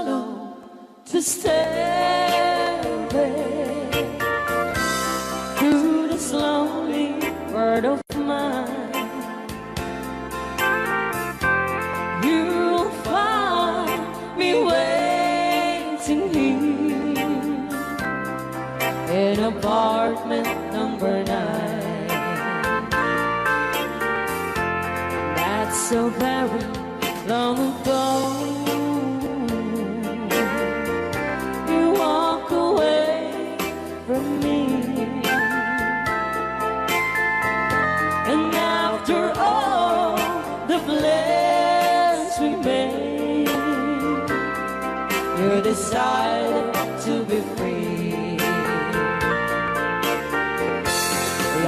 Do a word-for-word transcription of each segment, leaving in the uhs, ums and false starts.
love to stay away through this lonely world of mine. You'll find me waiting here in apartment number nine. That's so very long ago. You walk away from me. And after all the plans we made, you decided to be free.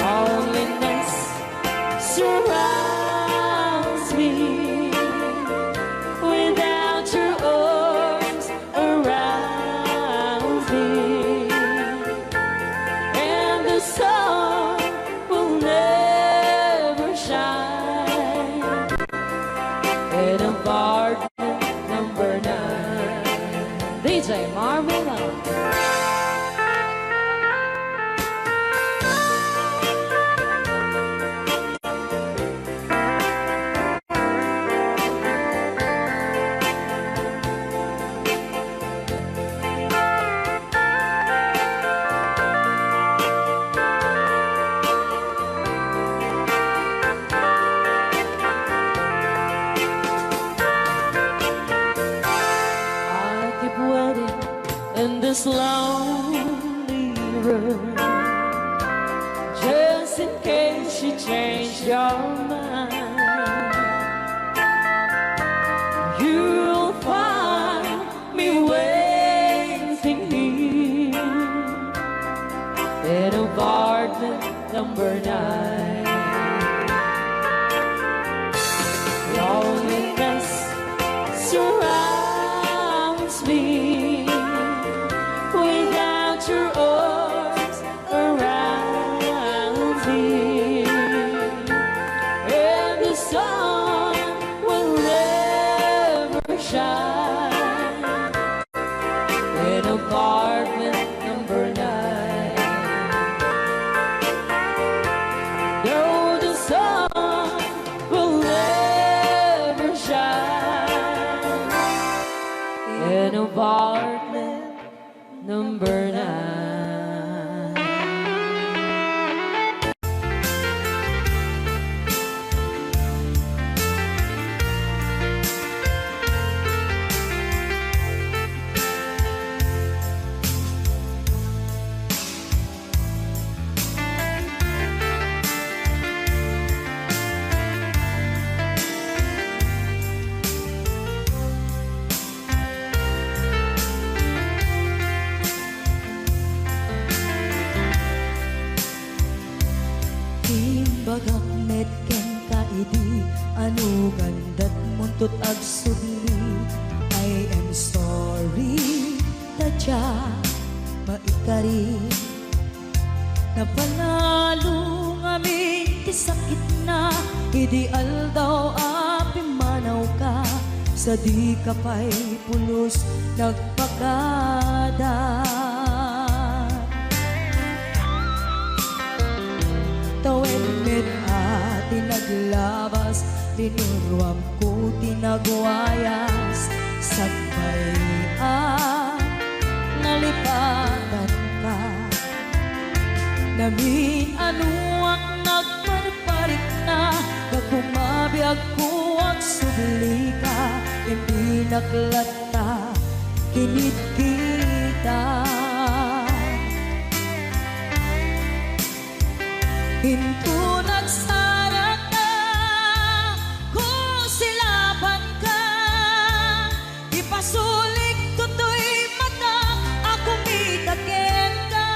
Loneliness surrounds me without your arms around me, and the sun will never shine in apartment number nine. D J Marmela. I keep waiting in this lonely room, just in case you change your mind. You'll find me waiting here in apartment number nine. Loneliness surrounds me without your arms around me, and the sun will never shine in apartment number nine. Though the sun will never shine in apartment number nine. Imbagak met kenka idi, ano gandat muntot agsubli. I am sorry, ta diak maikari. Napalalo ngamin ti sakitna idi aldaw a pimmanawka, sa dika pay pulos nagpakada. Tawen met a ti naglabas, linuruamko ti nagwayas, sakbay a nalipatanka. Namin-anoak nagparparikna, gapu mabiagko agsublika, impinak latta kinitkita. Inton agsarata, kusilapanka, ipasulik toy mata a kumita kenka.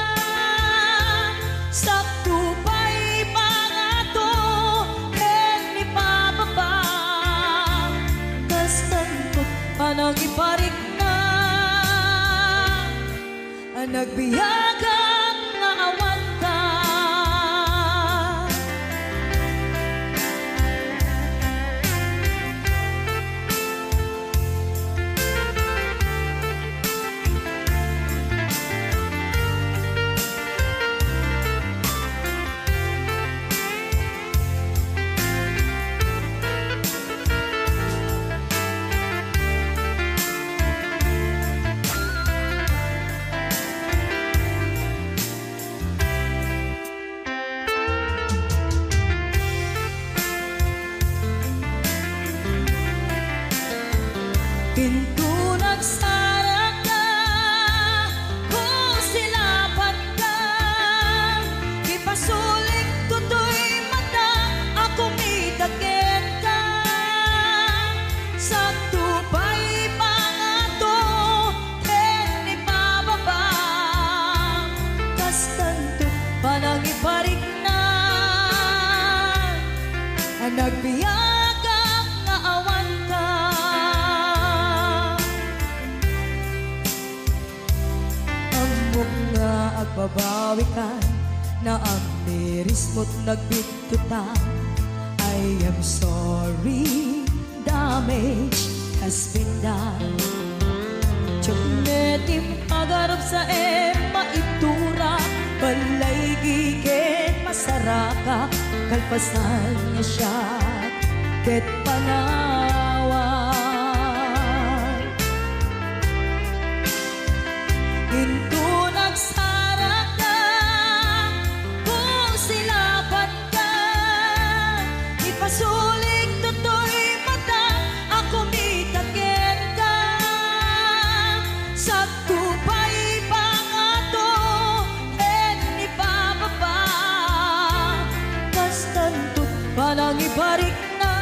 Sakto pay pangato ken ni Papa, kas tanto a nangiparikna a nagbiagak nga awanka. Parikna, nagbiagak nga awanka. Ammok nga agbabawikan, naamirismo't nagbittutan. I am sorry, damage has been done. Diak met impagarupsaem maitura, ballaygi ken masaraka, kalpasan nga siak ket panawan. Inton agsarakka, kusilapanka, ipasulik toy mata a kumita kenka. Sakto pay pangato ken ipababa, kastanto panangiparikna.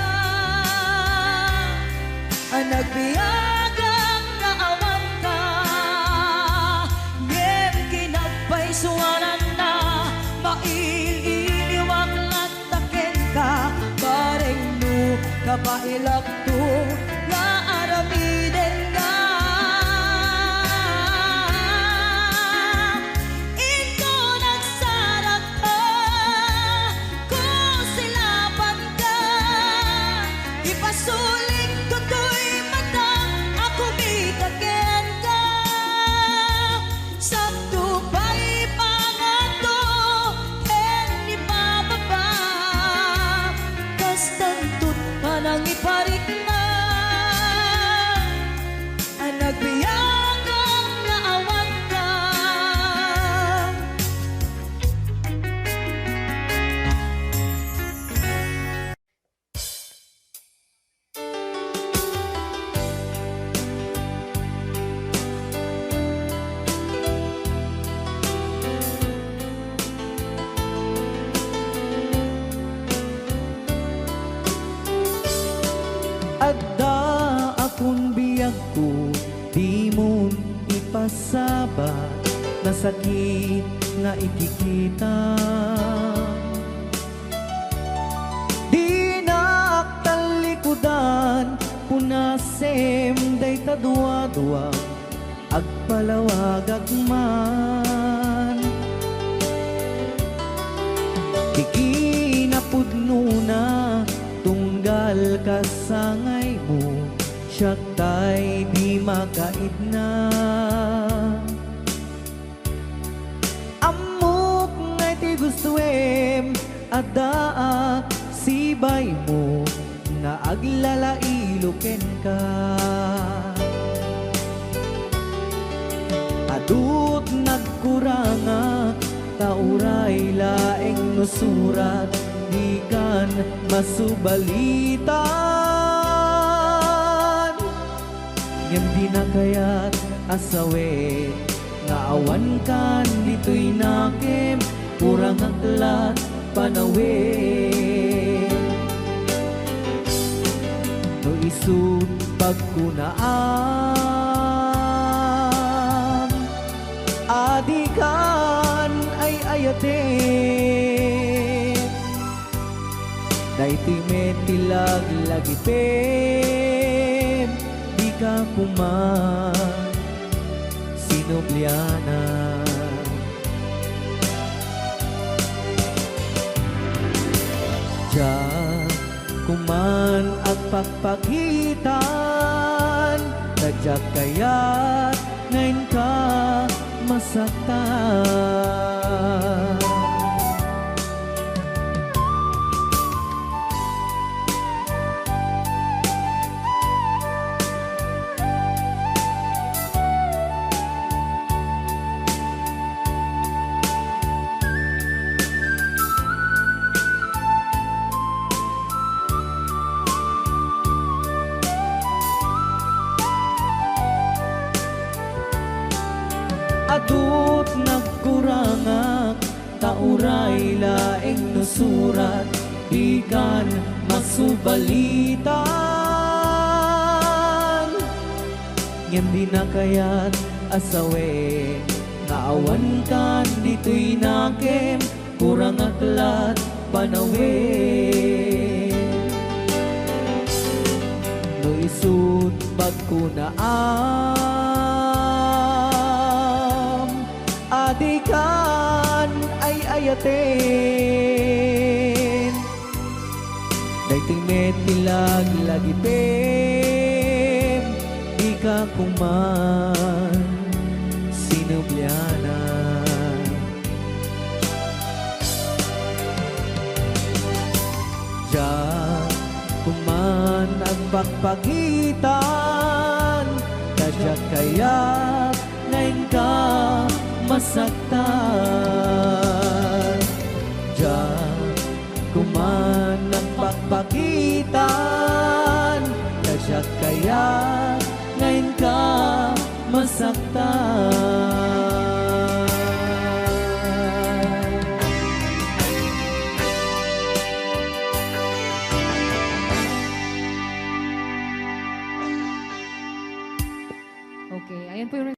Nagbiagak nga awanka, ngem kinagpaysuananna, mail-iliwak latta kenka, bareng no kabaelakto nga aramidenka. Inton agsarakka, kusilapanka, ipasulik toy mata a kumita kenka. Sakto pay pangato ken ipababa, kastanto't panangiparikna. Nagbiagak nga awanka. Adda akon biagko, dimon ipasabat, nasakit nga ikikita. Dinak tallikudan, punasem dayta duadua, agpalawagak man. Ti kinapudnona, tunggal kasangaymo, siak tay di makaidna. Ammok nga iti gustoem, addaak sibaymo nga aglalailo kenka. Adu't nagkurangak, ta uray laeng no surat, dikan masubalitan. Ngem dina kayat a sawen nga awankan ditoy nakem, kurangak lat panawen. No isut' pagkunaam a dikan ay-ayaten, daytoy met ti laglagipem, dika koma sinublianan. Diak koman agpakpakitan, ta diak kayat nga inka masaktan. Adu't nagkurangak, ta uray laeng no surat, dikan masubalitan. Ngem dina kayat a sawen nga awankan ditoy nakem, Kurangak lat panawid. No isut' bagko naam a dikan ay-ayaten. Daytoy met ti laglagipem, dika koma sinublianan. Diak koma agpakpagitan, ta diak kayat nga inka masaktan. Diak koma agpakpagitan, ta diak kayat nga inka masaktan. Okay, ayan po yung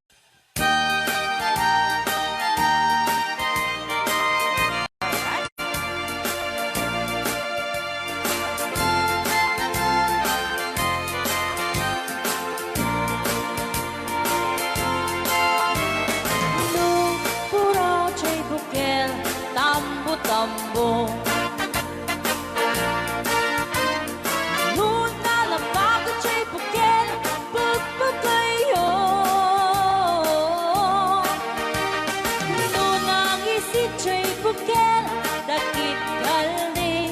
No puraw jay bukel, tambo-tambo. No nalabag jay bukel, pagpagayo. No nangisit jay bukel, dakit kaldi.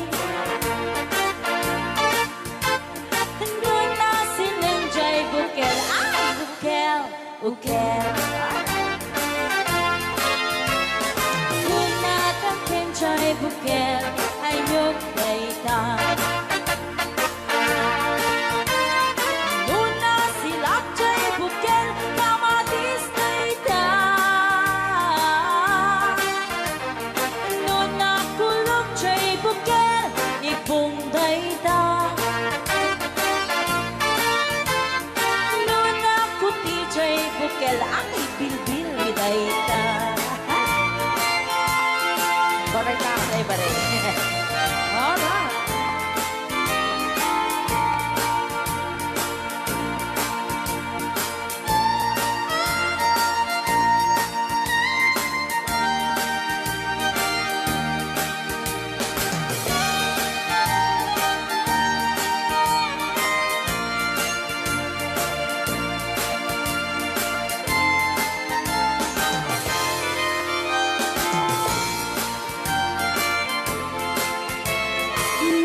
No nasileng jay bukel, ay, bukel, bukel. No natangken jay bukel, ayok dayta. No nasilak jay bukel, kamatis dayta. No nakulog jay bukel, ibong dayta. No nakuti jay bukel, ang ibilbil dayta. Baray ka, baray, baray. Alright.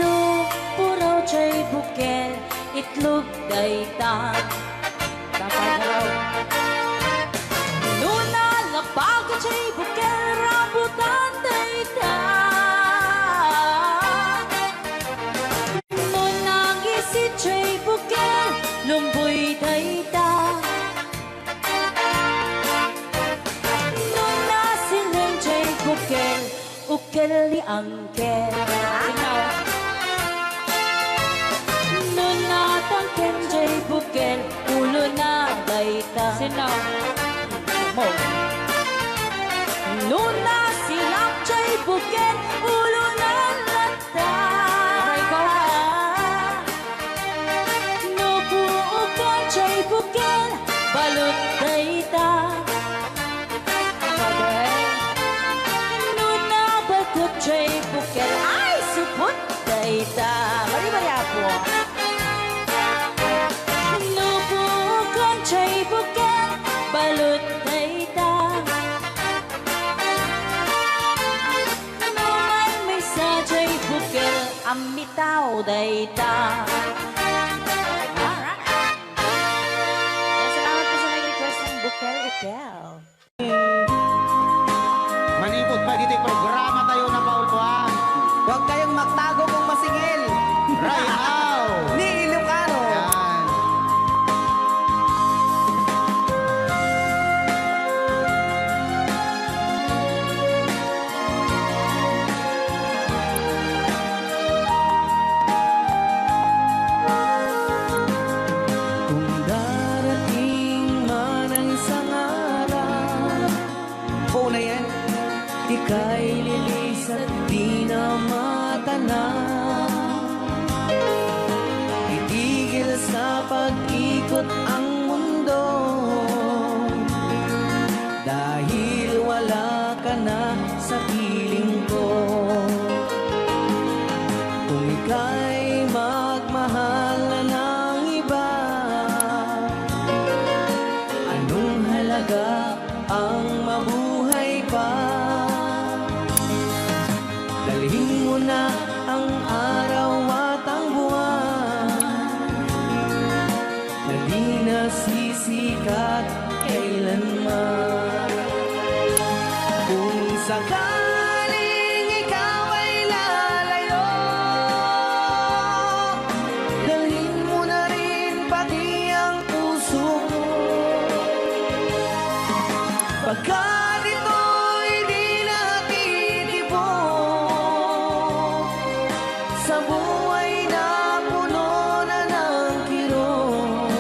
No puraw jay bukel, itlog dayta. Dapat raw. No nalabag jay bukel, rambutan dayta. No nangisit jay bukel, lumboy dayta. No nasileng jay bukel, ukel ni Angkel. Sino? No natangken jay bukel, ulo na dayta. Sino? Mo. No nasilak jay bukel, ulo na latta. Aray ko. No puukan jay bukel, balut dayta. Sabi. No nabagot jay bukel, ay, supot dayta. Bari-bari, Apo. No puukan jay bukel, balut dayta. No maymaysa jay bukel, ammitaw dayta. Alright. Yan, salamat po sa nag-request ng bukel-ukel. Manipud pa ditoy programa tayo na, Paul, ha? Huwag kayong magtago kung masingil. Right now. Ni Ilocano. Yan. Kung darating man ang isang araw, oo na yan, ika'y lilisan na. Itigil sa pag-ikot ang mundo dahil wala ka na sa piling ko. Kung ika'y magmahal na ng iba, anong halaga ang mabuhay pa? Dalhin mo na ang araw at ang buwan na di na sisikat kailanman. Kung sakaling ikaw ay lalayo, dalhin mo na rin pati ang puso ko. Pagkat ito'y di na titibok sa buhay na puno na ng kirot.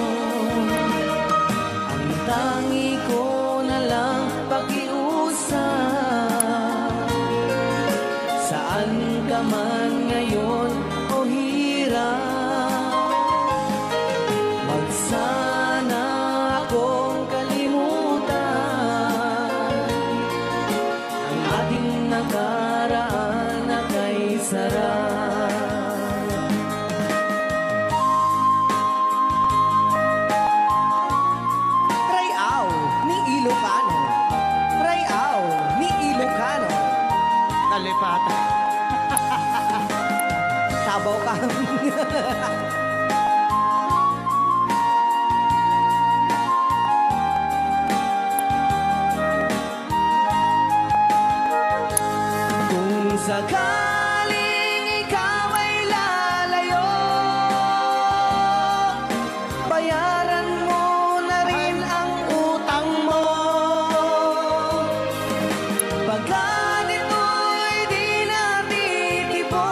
Ang tangi ko na lang pakiusap, saan ka man ngayon o hirap, wag sana akong kalimutan. Ang ating nakaraan na kay sarap. Rayaw ni Ilocano. Rayaw ni Ilocano. Nalipatan. Sabaw ka. Kung sakaling ikaw ay lalayo, bayaran mo na rin ang utang mo. Pagkat ito'y di na titibok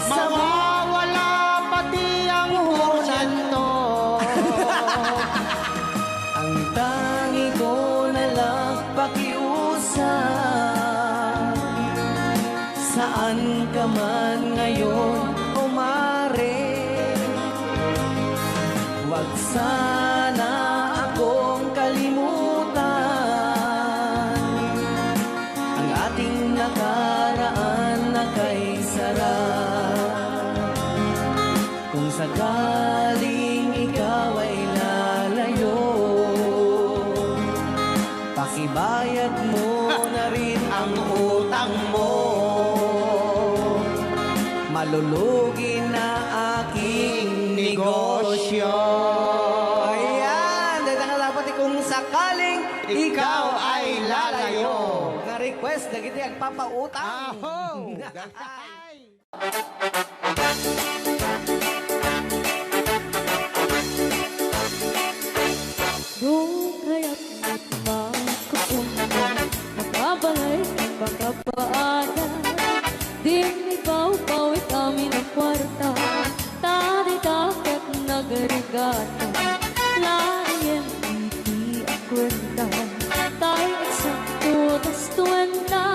sa mawawala pati ang porsyento. Ang tangi ko na lang pakiusap, saan ka man ngayon o mare, wag sana akong kalimutan. Ang ating nakaraan na kay sarap. Kung sakaling ikaw ay lalayo, pakibayad mo na rin ang utang mo. Malulugi na aking negosyo. Ayan, dahil nga dapat kung sakaling ikaw ay lalayo. Nga request, dagiti agpapautang. Aho! Dungay at makapunta, makabalay, makapaada. Dinmi pawpaw ikami a kuarta, ta dita ket nagrigata. Laeng iti a kuenta, tay eksakto ta suenta,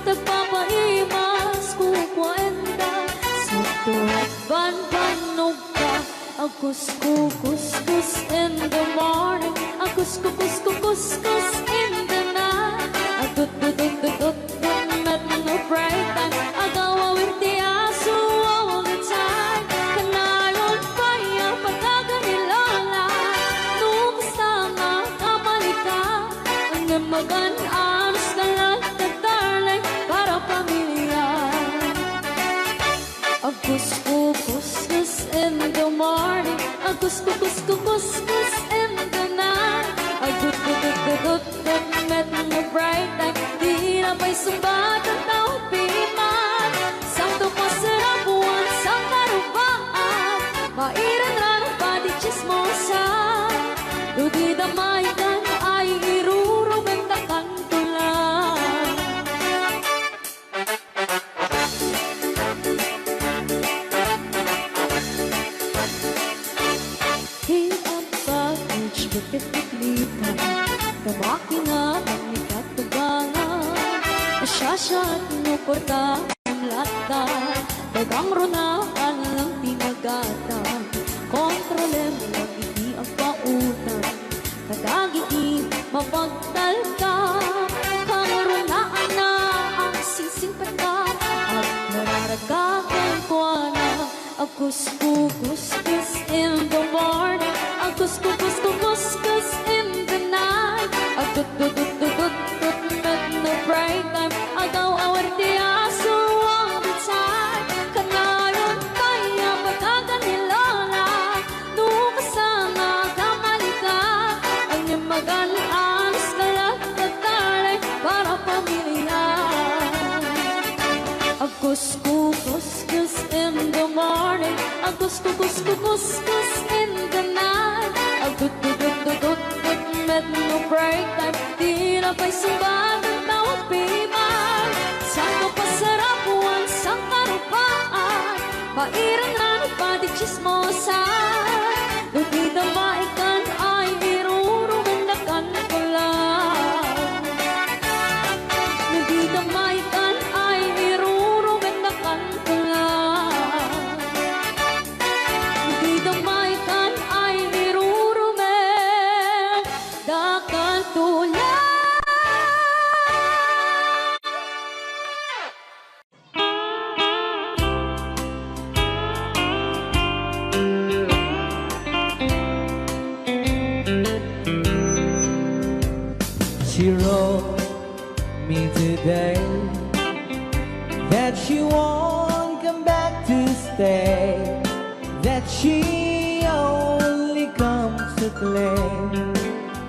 tagpapaimas ku kuenta, sakto banbannog ka. Agkuskukuskus in the morning, agkuskukuskukuskus in the night, agdutdutdutdutdut met no bright time, agawawir ti aso all the time. Kanayon pay a pagkakan ni Lola, no kasta nga kamalika, ngem magan-anos ka latta, darling, para pamilya. Agkuskukuskus in the morning, agkuskukuskukuskus in the night, agdutdutdutdut met no bright time, di na pay sungbat a tao piman. Sakto pasarapuan sa karubaan, mairanran a padi chismosa, no di da maikkan ay iruruben da kanto lang. Ti package ket ti tiklitan, ta makina ti katubangan. Siasat no kwarta ang latta, dagang runaan lang ti magata. Kontrolem lang iti agpautang, kadagiti mapagtalka. Kang runaanna ang singsingpetna, agnararagka kenkuana. Agkuskukuskus in the morning, agkuskukuskukuskus in the night. Agtutututututut met no break time, agaw-awar ti aso all the time. Kanayon pay a pagkakan ni Lola, no kasana ka malika, ang imagan alas ka lang tatalay para pamilya. Agkuskukus Just in the morning, agkuskukuskukuskus in the night. Agtutututututut met no break time. Di na pay sumbagan tawag pimay. Sangkapasarapuan, sangkarupaan. Pairan na nagpadichismosan. No dita maikan ay irurumendakan ko lang. No dita maikan ay irurumendakan ko lang. No dita maikan ay irurumendakan ko lang. She wrote me today that she won't come back to stay, that she only comes to play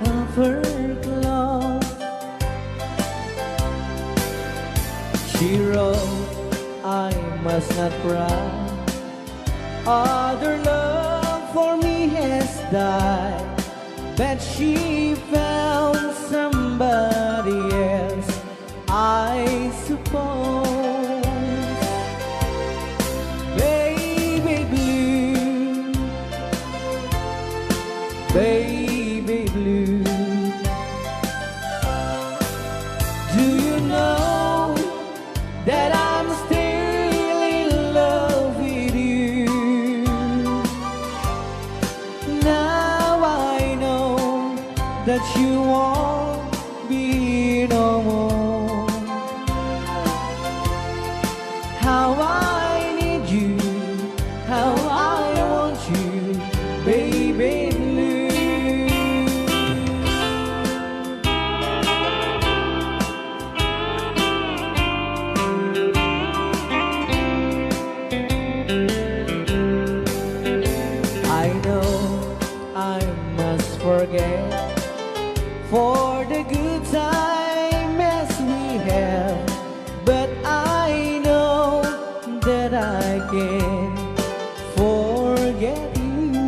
of her clothes. She wrote, "I must not cry. Other love for me has died." But she found somebody else, I suppose. Baby blue, baby blue, do you know that I'm still in love with you? Now I know that you won't be no more. How I need you, how I want you, baby blue. I know I must forget for the good time as we have, but I know that I can't forget you.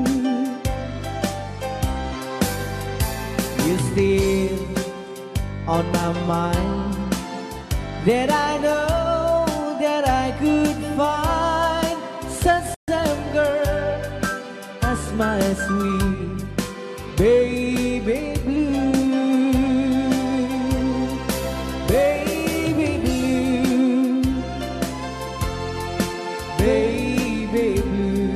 You still on my mind, that I know that I could find such a girl as my sweet baby blue, baby blue, baby blue.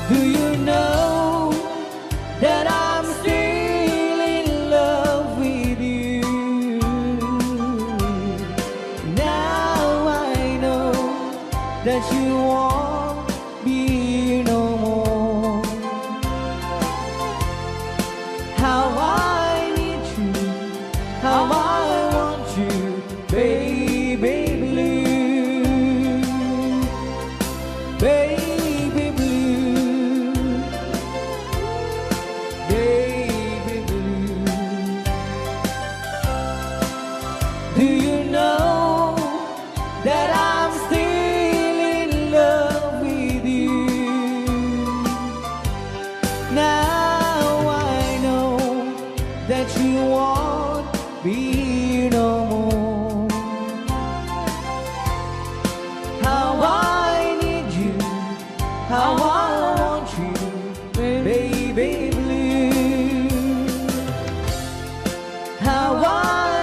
Do you know that I'm still in love with you? Now I know that you won't be no more. How I need you, how I want you, baby blue, baby blue, baby blue. Do you know that I'm still in love with you? Now I know that you won't be no more. How I need you, how I want you, baby blue. How I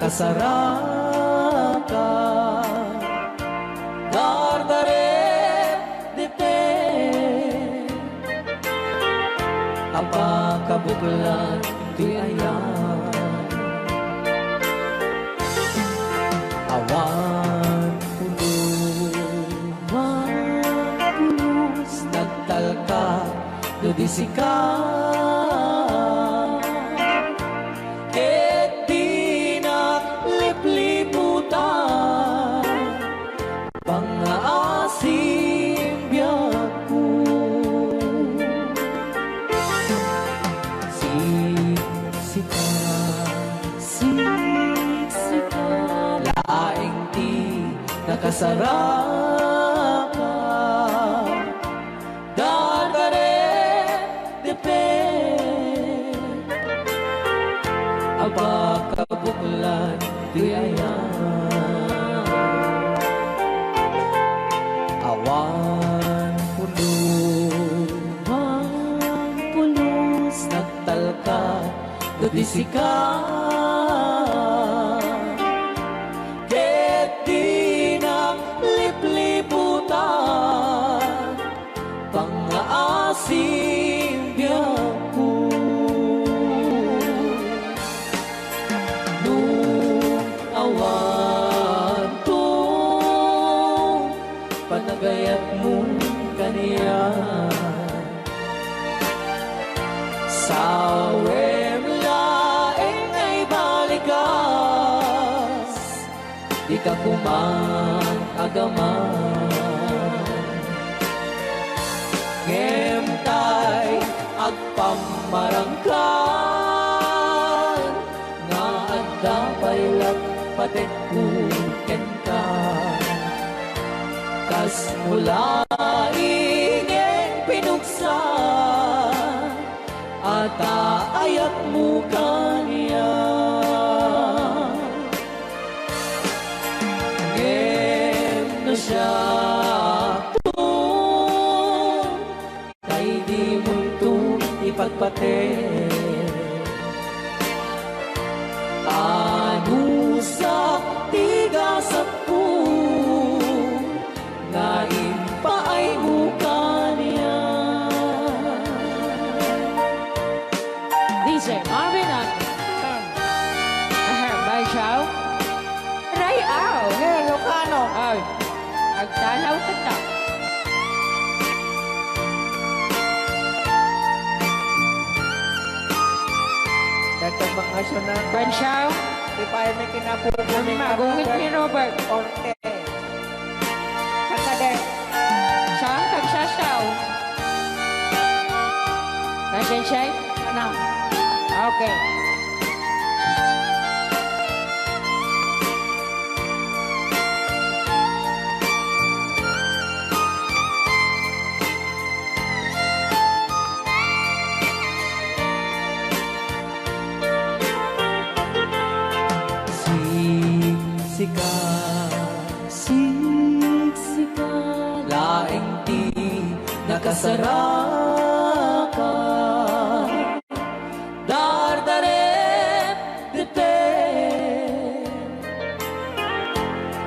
nakasaraka, dardarep dite, apakabuklan ti ayan. Awan pulos, awan pulos, nagtalka no di sika. Ket dinak lipliputan pangngaasim biagko. Siksika, siksika laeng ti nakasaraka. Dardarep dipit, apakabuklan ti ayan. Awan pulos, awan pulos, nagtalka no di sika. Ket dinak lipliputan pangngaasim biagko. No awanto panagayatmo kaniak, sawem laeng nga ibalikas. Dika koman agaman. Ngem tay agpammarangkan nga adda pay lat patekko kenka. Kas mula ingen pinuksa, ata ayatmo kaniak. Ngem no siakto, tay dimonto ipagpate. Anusak ti gasatko nga impaaymo kaniak. D J Marvin Antonio. Ahem, Bay Chow. Ray Aw. Ilocano. Ay, agtalaw kita. Dagdag mga suna. Bay Chow. Di pa may kinapupo ni Ang magungit ni Robert. Orte. Saan ka, Dek? Saan ka, Sasaw? Nasaan siya? Ano? Okay. Siksika, siksika laeng ti nakasaraka. Dardarep dete,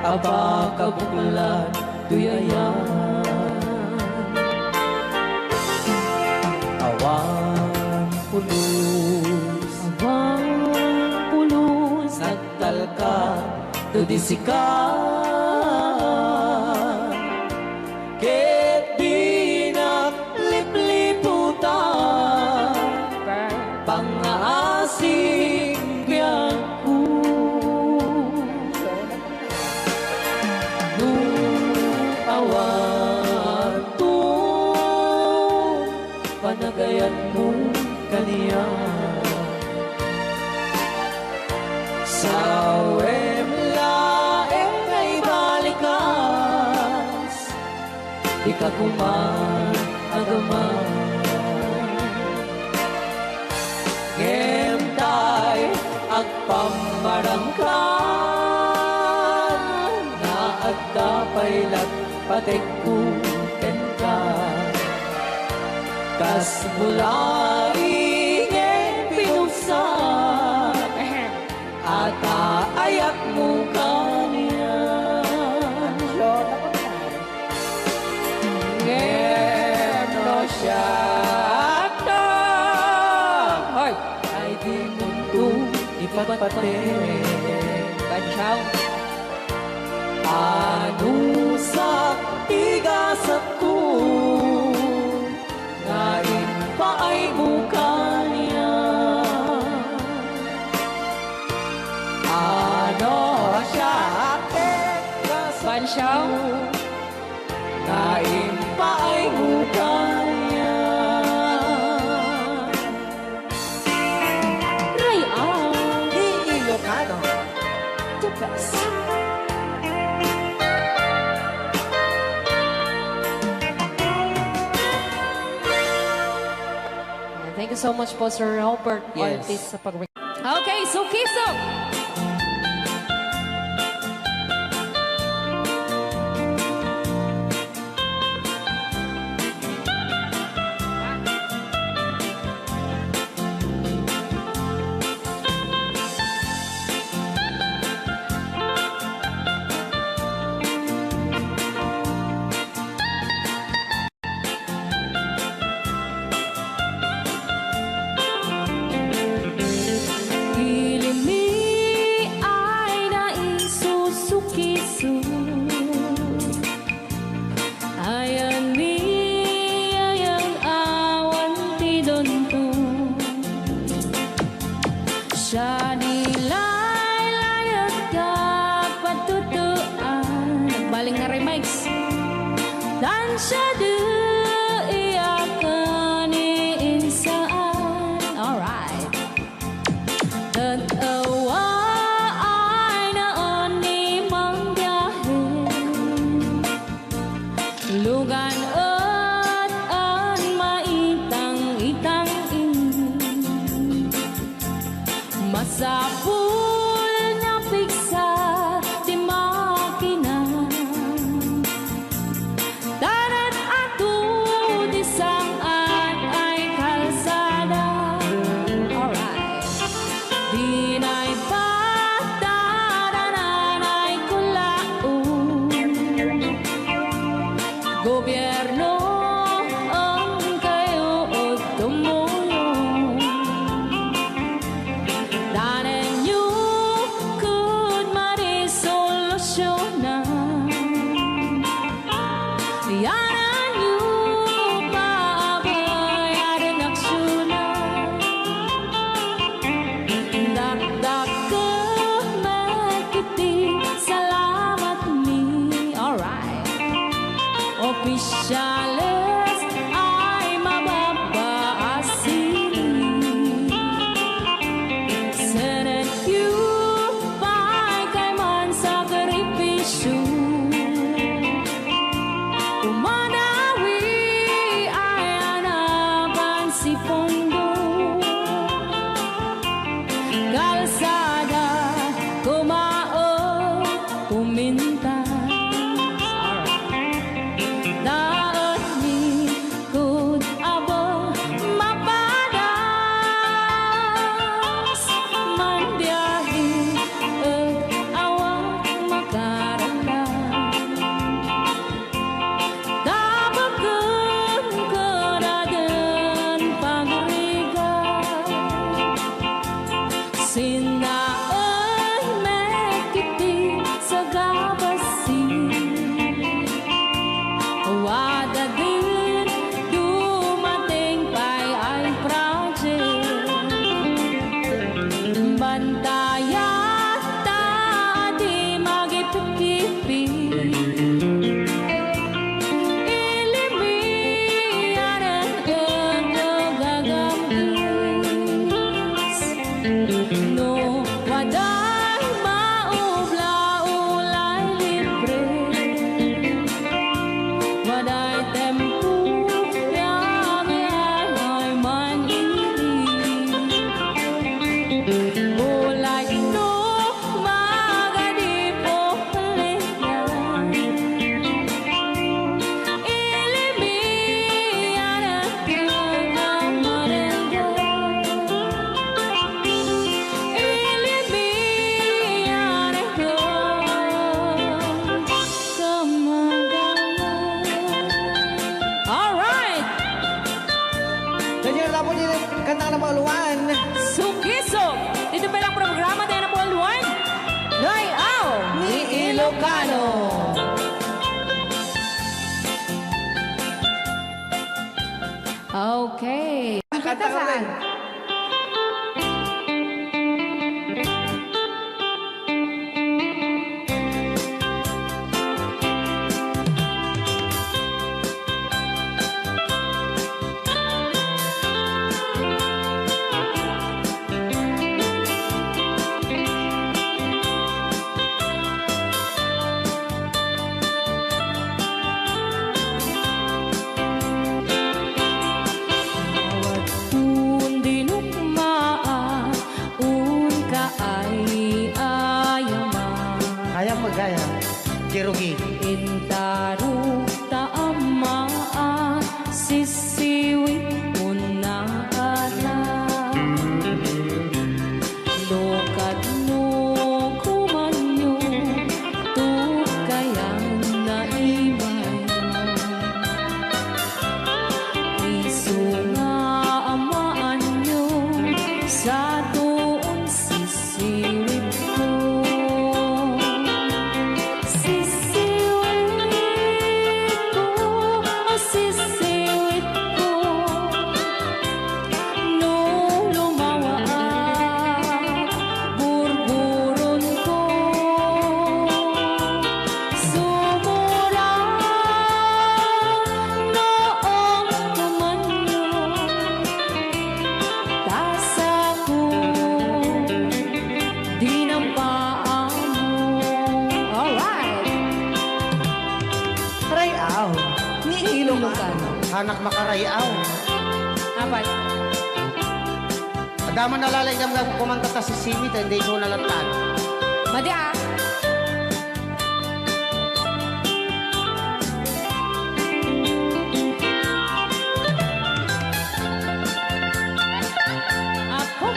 apakabuklan toy ayan. Awan pulos, awan pulos, nagtalka no di sika. Ket dinak lipliputan pangngaasim biagko. No awanto panagayatmo kaniak, sawem laeng nga ibalikas. Dika koman agaman. Ngem tay agpammarangkan nga adda pay lat patekko kenka. Kas mula ingen pinuksa, ata ay Patpate. Bansiaw. Anusak ti gasatko nga impaaymo kaniak. Ano siak ti gasatko Bansiaw. nga impaaymo kaniak. Ray ang Ilocano. The best. Thank you so much po, Sir Robert Yes. Ortiz, sa pag- Okay, Sukiso. Ilimi ay naisusukiso. Ayan ni ayang awan ti dunto. Siya di laylayet ka patutuan. Nagbaling nga remix. Tan siya di iyakan ni insaan. Alright. Ket awa ay naan ni mangbiahen. Lugan et an maitang-itang ini. Masapul nga pigsa ti makina. Tanan ato ti sang-at ay kalsada. Alright. Dinay patadanan ay kulaon. Gobierno, ang kayo o tumulong. Danenyo kud mari solusyona. Yanenyo paabayaden aksiyona. Dakdakkel met iti salamat mi. Alright. Opisyales ay mababa a sili. Senenyo pay kayman sakripisyo. Kumadawi ay anapan si pondo. Kalsada, kumaon, kuminta. Alright. Daetmi kud abo mapadas, manbiahe et awan makararag. Tapeken kadaden pagrigat. Sinnaay met iti sagabasi. Wadaden dumateng pay ay project. Bantayat ta di magipipipi. Ilimianen ket gagam-is. No waday maubla, ulay libre. Waday tempo, yami ay man ini. Ulay no magadi po Alright! Kanya na po din kanta na pauluan. Sukiso! Dito pa lang programa tayo na Paul Ward. Ray-aw ni Ilocano. Okay. Ang kanta saan? Awan dinukmaa, unka ay ayama. Kaya mo, kaya. Jerugi. Intarok ta ama a sisiwit unna ata. No kadno kumanyo, tukayan na imay. Isu nga amaanyo, sa tuon sisiwitko. Sisiwitko, sisiwitko. No lumawa a burburonko, sumura no agkumanyo, ta sako dinampaanmo. Alright. Ray-aw ni Ilocano. Anak makaray-aw. Apat. Adda man nalalaing nga kumanta ta sisiwit, ta indi isu nalatan. Madi, ah. Apo.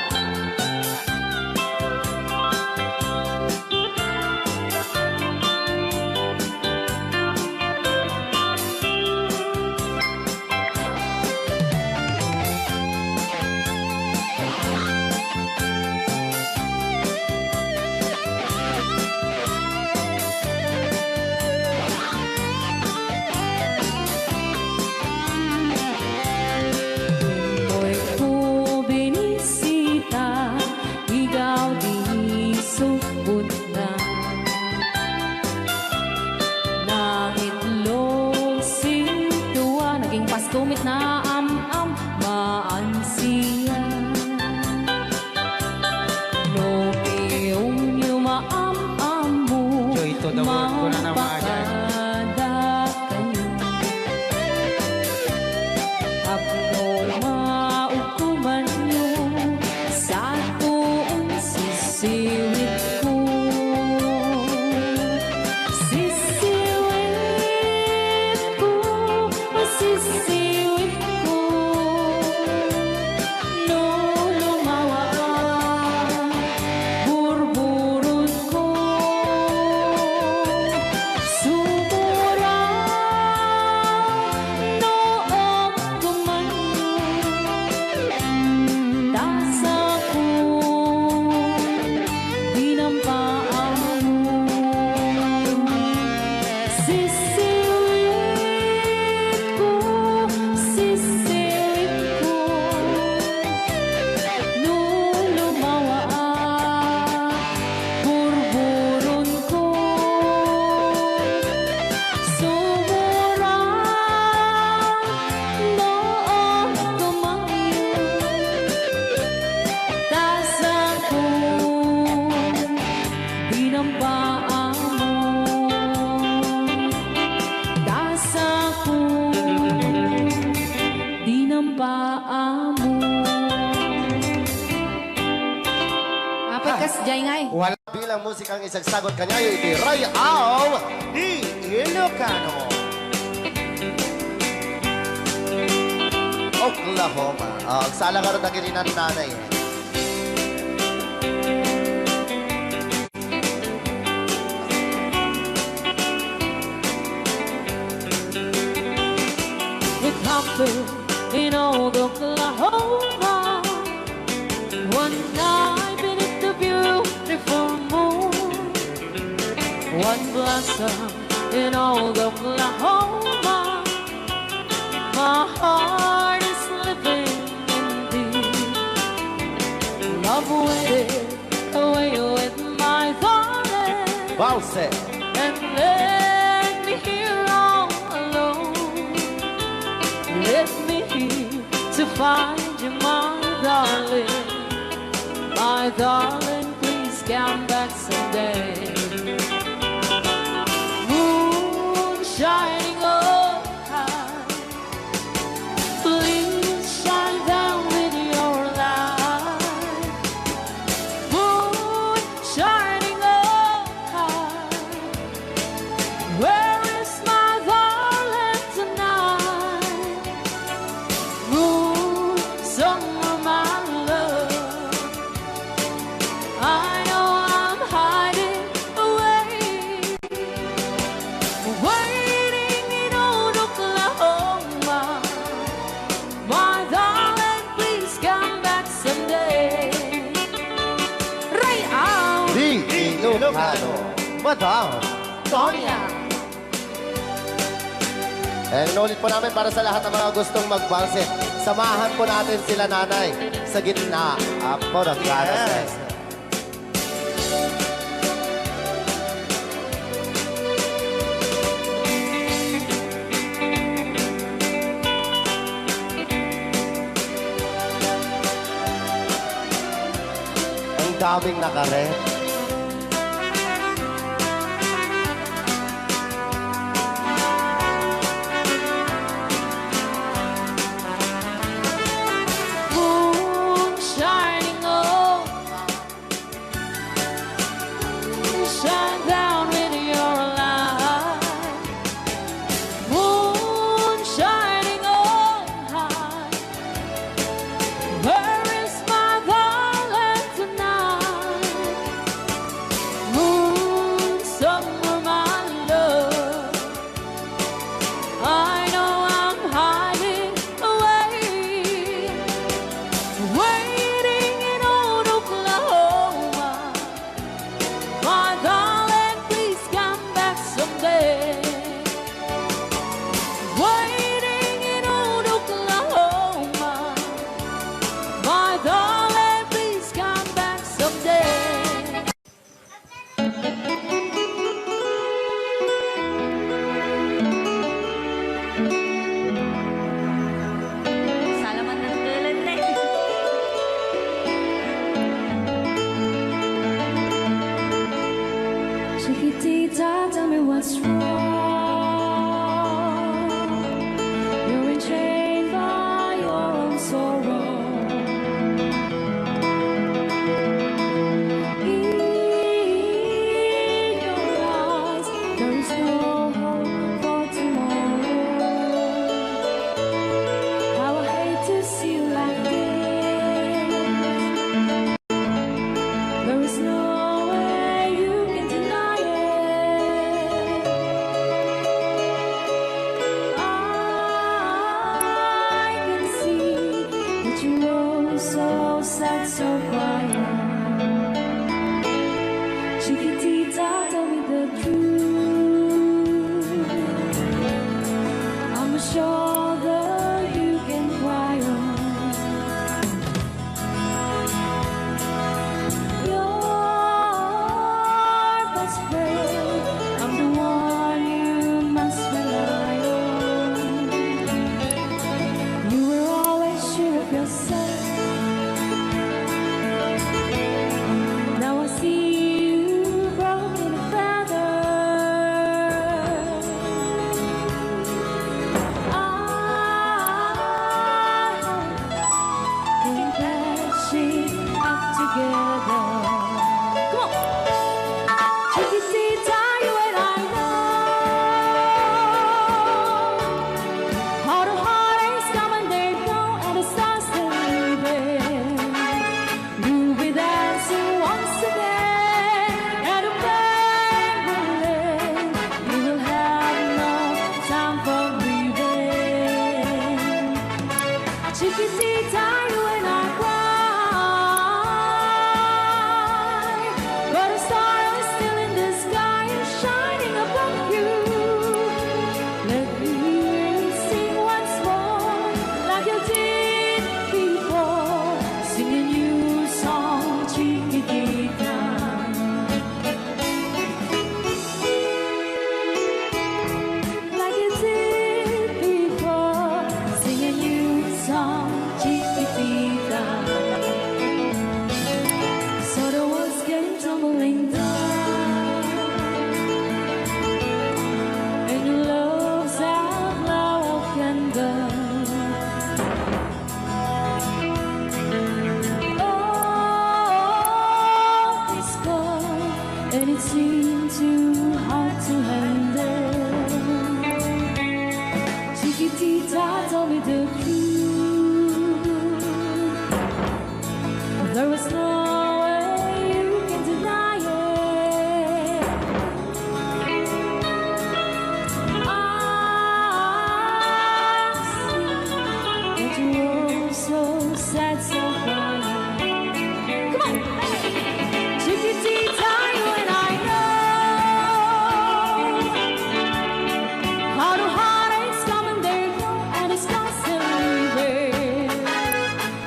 Daytoy ko binisita, igaw di subot na. Naitlog sintua, naging pastumit na am-am, maan siya. No piyongyo maam-ammo, Joy to the world, kuna na, mga guys. Magpakada kayo. Apno maukumanyo, sa tuon sisiwitko. Sisiwitko, sisiwitko. No lumawa a burburonko, sumura no agkumanyo, ta sako dinampaanmo. Sisiwitko, sisiwitko. No lumawa a burburonko, sumura no agkumanyo, ta sako dinampaanmo. Ta sako dinampaanmo. Apat kas jay ngay. Wala bilang musikang isagsagot kaniayo iti Ray-aw ni Ilocano. Oklahoma. Ah, agsala ngarud dagiti nannanay. It happened in old Oklahoma. One night, Billy blossom in old Oklahoma. My heart is living in deep love with it, away with my darling. Bounce it. And left me here all alone. Left me here to find you, my darling. My darling, please come back someday. Moon shining on high, please shine down with your light. Moon shining on high, where is my darling tonight? Moon, somewhere, my love. I know I'm hiding away, waiting in old Oklahoma. My darling, please come back someday. Ray out! The Ilocano, Madam Tonya. Ayan, inulit po namin para sa lahat ng mga gustong magbanse. Samahan po natin sila, Nanay, sa gitna. Apo, nagkakalas. Yes. Ang daming nakaret. Moon shining on, shine down with your light. Moon shining on high, where is my darling tonight? Moon, somewhere, my love. I know I'm hiding away, waiting in old Oklahoma. My darling, please come back someday. Waiting in old Oklahoma. My darling, please come back someday. Salamat ng tulad na eh. Chiquitita, tell me what's wrong. You're enchained by your own sorrow. In your eyes, there is no hope for tomorrow. How I hate to see you like this. There is no way you can deny it. I can see that you are so sad, so quiet. Chiquitita, tell me the truth. I'm a shoulder you can cry on. Your best friend, I'm the one you must rely on. You were always sure of yourself. Now I see you broken and battered. I hope we can patch it up together. Come on. Chiquitita, you and I know how the heartaches come and they go, and the stars are leaving. We'll be dancing once again, and the pain will end. We will have no time for grieving. Chiquitita, you and I cry, but a star is still in the sky and shine. Tell me the truth. There is no way you can deny it. I see that you also said so quiet. Come on! Chiquitita, you and I know how the heartaches come and they go, and it's constantly there.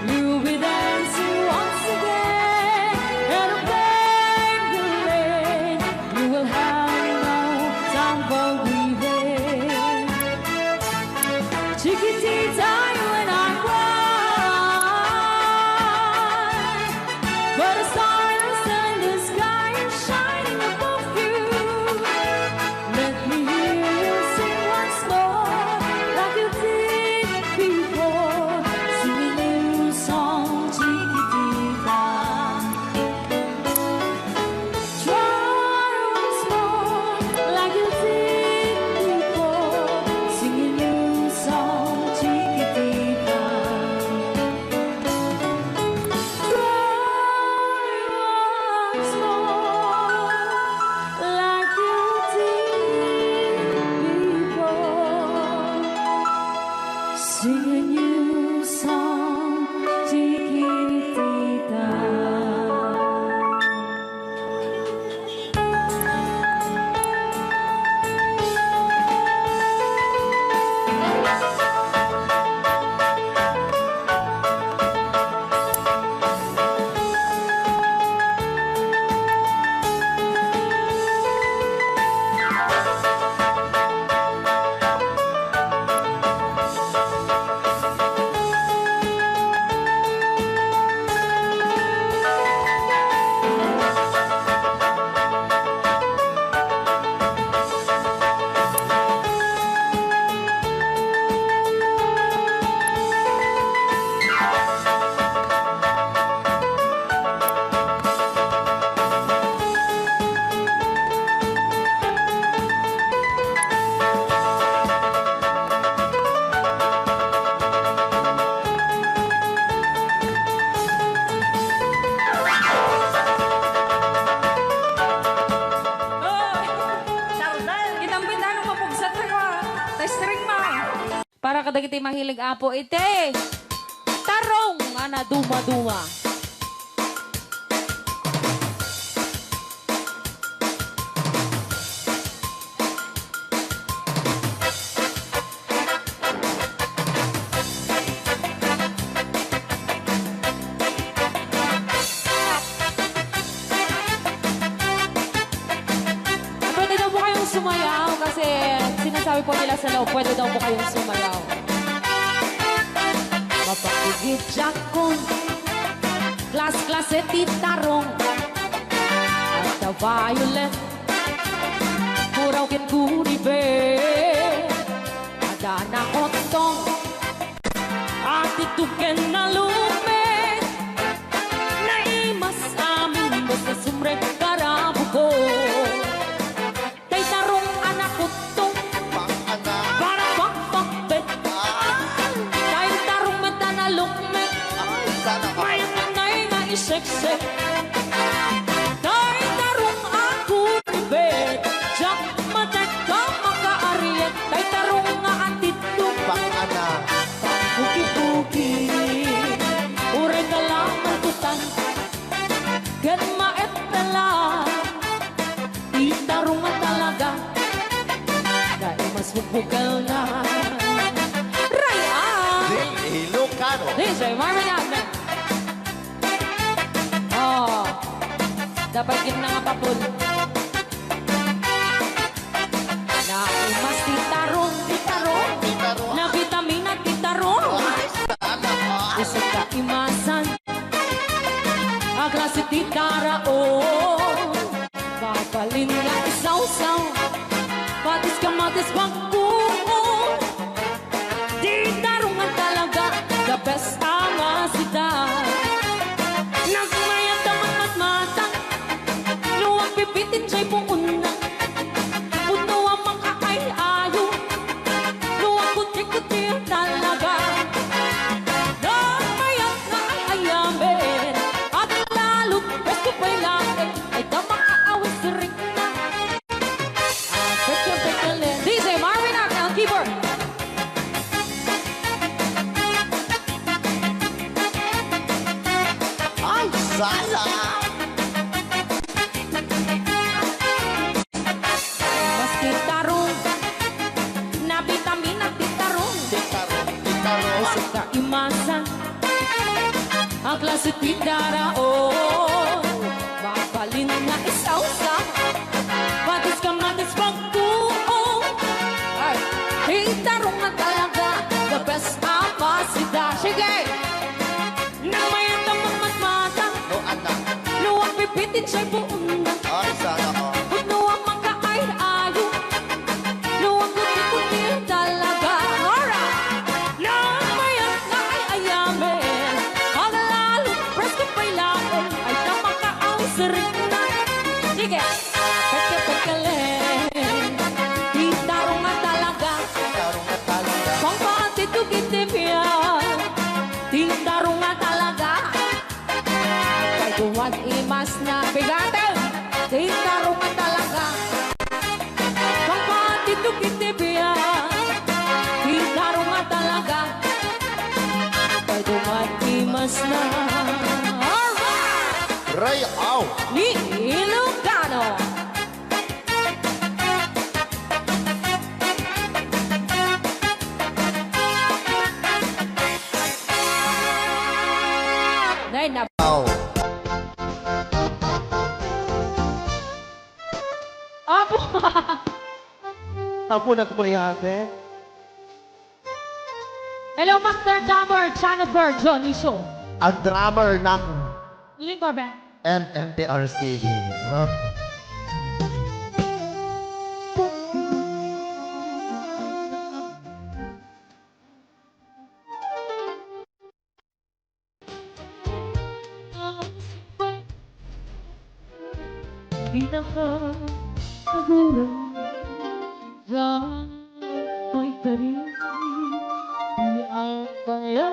You'll be dancing once again, and a blame delay. You will have no time for grieving. Chiquitita, you and I cry, but a star in the sky is shining above you. Let me hear you sing once more, like you did before. Sing a new song, Chiquitita. Try once more, like you did before. Sing a new song, Chiquitita. Try once more, like you did before. Sing a new song, Chiquitita. Para kadagiti mahilig, Apo, iti tarong nga naduma-duma. Pwede daw po kayong sumayaw kasi sinasabi po nila sa loob, pwede daw po kayong sumayaw. Mapakigit jakon, klas-klase ti tarong. At the violet, puraw ken guribe. Adda naottong, ati tuken nalupet. Naimas amin, basta sumrek karabuko. Tay tarong a nakuttong. Pang-ana. Para pagpakbet. Ah. Tay tarong met a nalukmek. Ay, sana all. Mayat nay nga iseksek. Tay tarong a kuribet. Diak matek a makaariet. Tay tarong nga atidto. Pang-ana. Pangpuki-puki. Uray ka lang malkutan. Ket maeppelan. Ti tarong a talaga, naimas bukbukelna. Ray-an! Di Ilocano. D J Marvin Adnan. Oh, dapat gid na nga papul. Naimas ti tarong, ti tarong. Ti tarong. Nabitamina ti tarong. Ay, sana all. Isu kaimasan. A klase ti taraon. Mabalin nga isawsaw, patis kamatis bagkuon. Ti tarong nga talaga, the best a masita. Nagmayat a matmatmata, no agbibitin jay puonna. Pudno a makaay-ayo, no agkuti-kuti a tala. Sala! Mas ti tarong, nabitamina ti tarong. Ti tarong, ti tarong. Ay, sika imasan. A klase ti daraon, mabalin nga isawsaw. Patis kamatis pagtuo. Ay, ti tarong nga talaga, the best a masida. Sige! Nang mayat a magmatmata. No, anak. No, agpipiti ti buong na. Ay, sana all. Pudno a makaay-ayo. No, agkuti-kuti talaga. Alright! Nang mayat nga ay-ayamen. Agalalo, presko pay laeng. Ay, ta makaawsirin na. Sige. Peke, peke, le. Ti tarong nga talaga. Ti tarong nga talaga. Pangpatitog iti biag. Ti tarong nga talaga. Kay duwag imas na bigaten. Ti tarong nga talaga. Pangpatitog iti biag. Ti tarong nga talaga. Kay duwag imas na. Alright! Ray, aw! Ni Ilocano. Nay, na- Aw. Apo! Apo, nagmayate. Hello, Master Drummer, Jonathan Dionisio. Ang drummer ng Lingkor Band. N M T R C. Pinakasagura, sa may tarim, di ang kaya.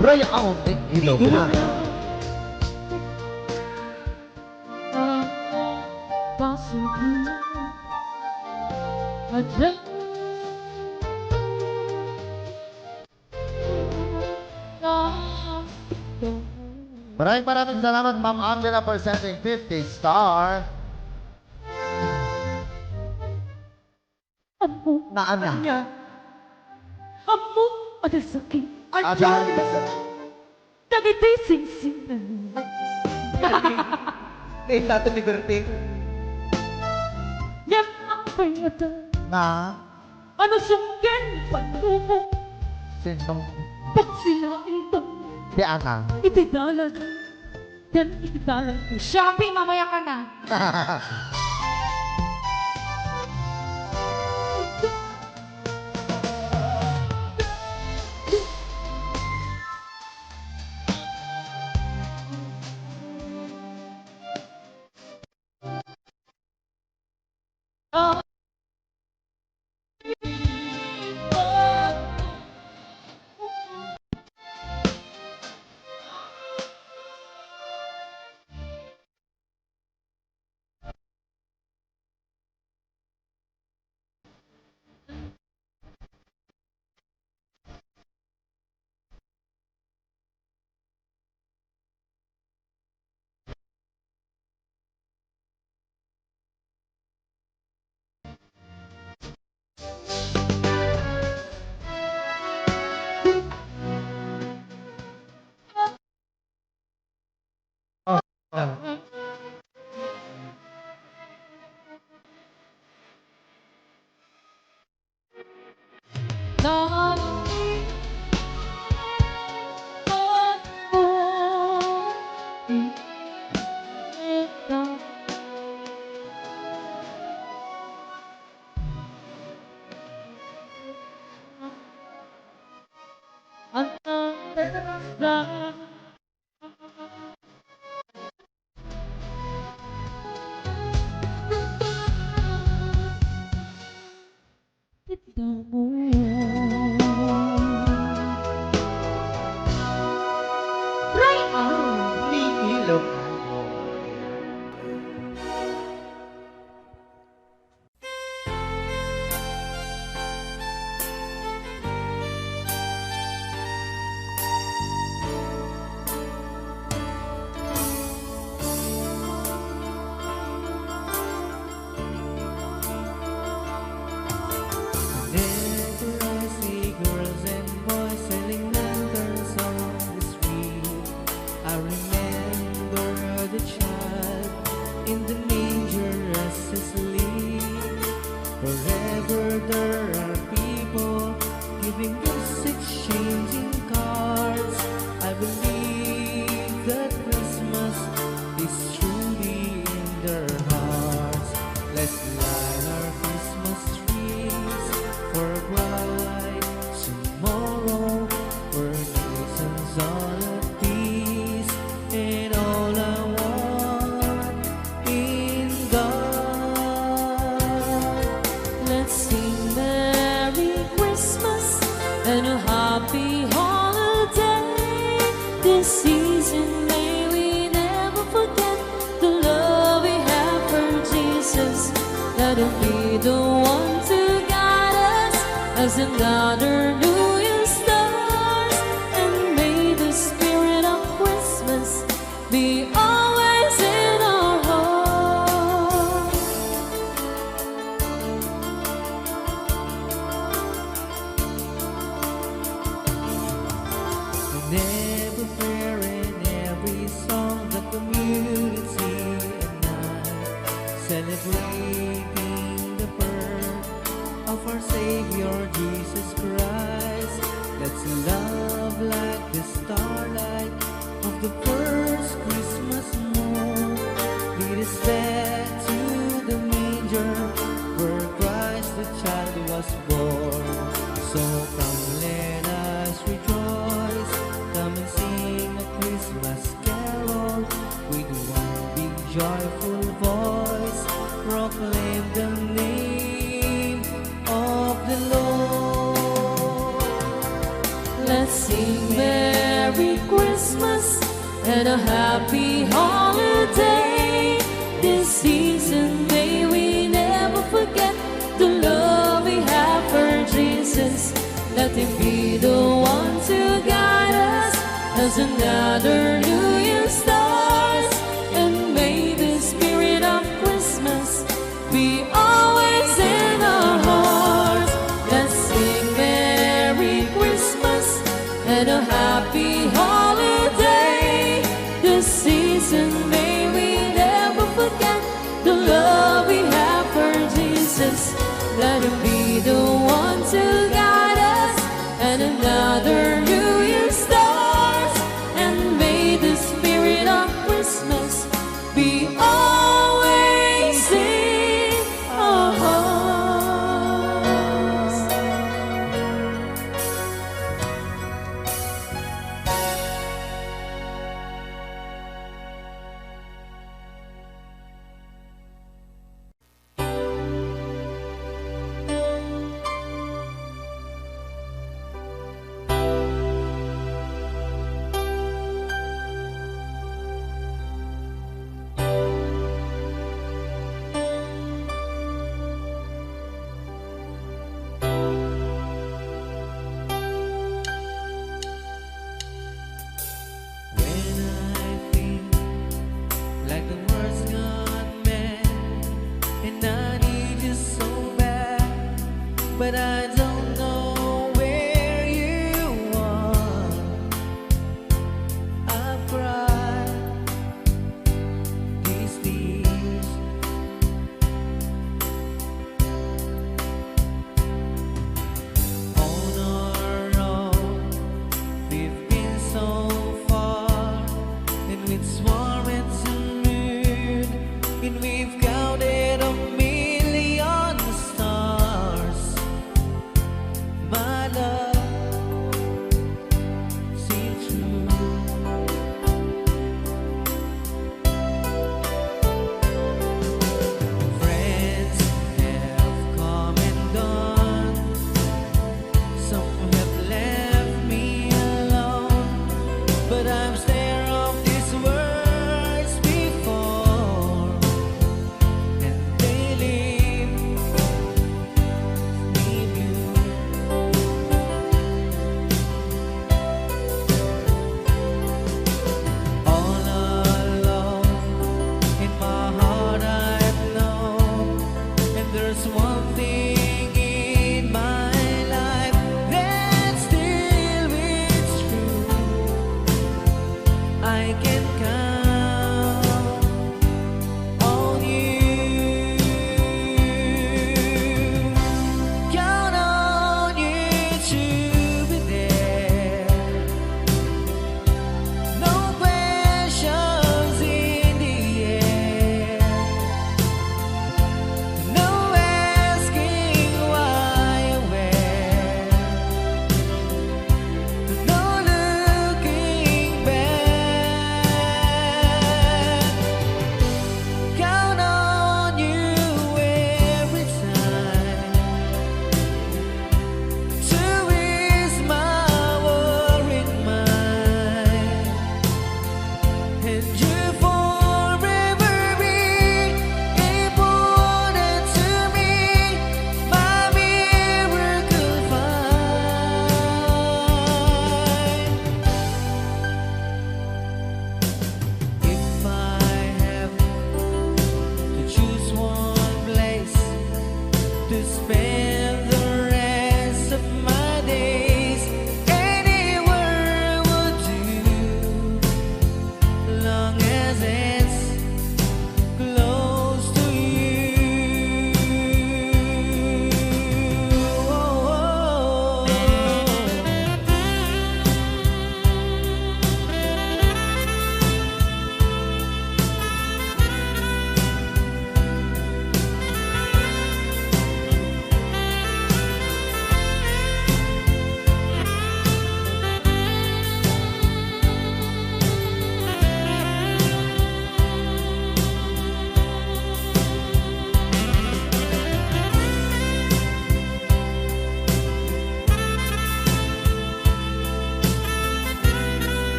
Ray Aon, Ilonggo. Maraming, maraming salamat, Ma'am Angela, for sending fifty star. Ammo. Naan na. Ania? Ammo, adda sakit. Ania? Adda sakit. Dagiti singsing. Ni Tato Liberty. Ngem apay ata. Nga? Ano sungken panlumo? Sino? Pagsilaita. Ti ana. Iti dalan. Yan, iti dalan. Shopee, mamaya ka na. Right on! Ni Ilocano. Whenever I see girls and boys selling lanterns on the street, I remember the child in the manger as he sleeps. Wherever there are people giving gifts, exchanging cards, I believe that Christmas is truly in their hearts. Let's light our Christmas trees for a bright tomorrow, where nations are at peace, and all I want in God. Let's sing Merry Christmas and a Happy Holiday. This season may we never forget the love we have for Jesus. Let him be the one to guide us as another new year starts. And may the spirit of Christmas be always in our hearts. In every prayer and every song, the community and I, celebrating the birth of our Savior Jesus Christ. Let's love like the starlight of the first Christmas moon. Lead us back to the manger where Christ the child was born. So come, let us rejoice. Come and sing a Christmas carol with one big joyful voice. Proclaim the name of the Lord. Let's sing Merry Christmas and a Happy Holiday. This season may we never forget the love we have for Jesus. Let him be the one to guide us as another new year starts. And may the spirit of Christmas be always in our hearts. Let's sing Merry Christmas and a Happy Holiday. This season may we never forget the love we have for Jesus. Let him be the one to guide us and another new year starts. And may the spirit of Christmas be always in our hearts. When I feel like the world's gone mad and I need you so bad, but I don't know where you are. I've cried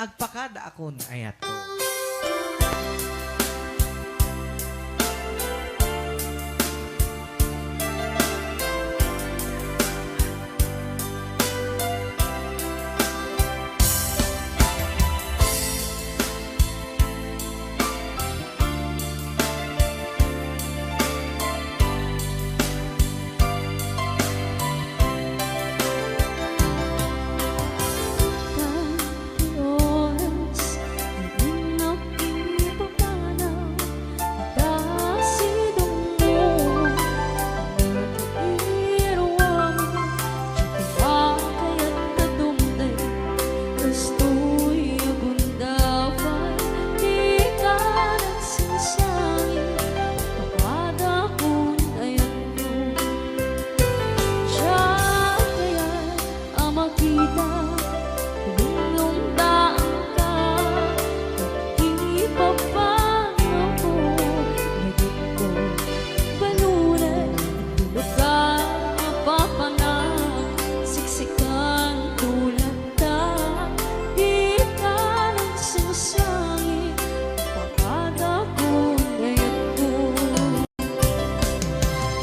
Agpakadaakon, ayatko.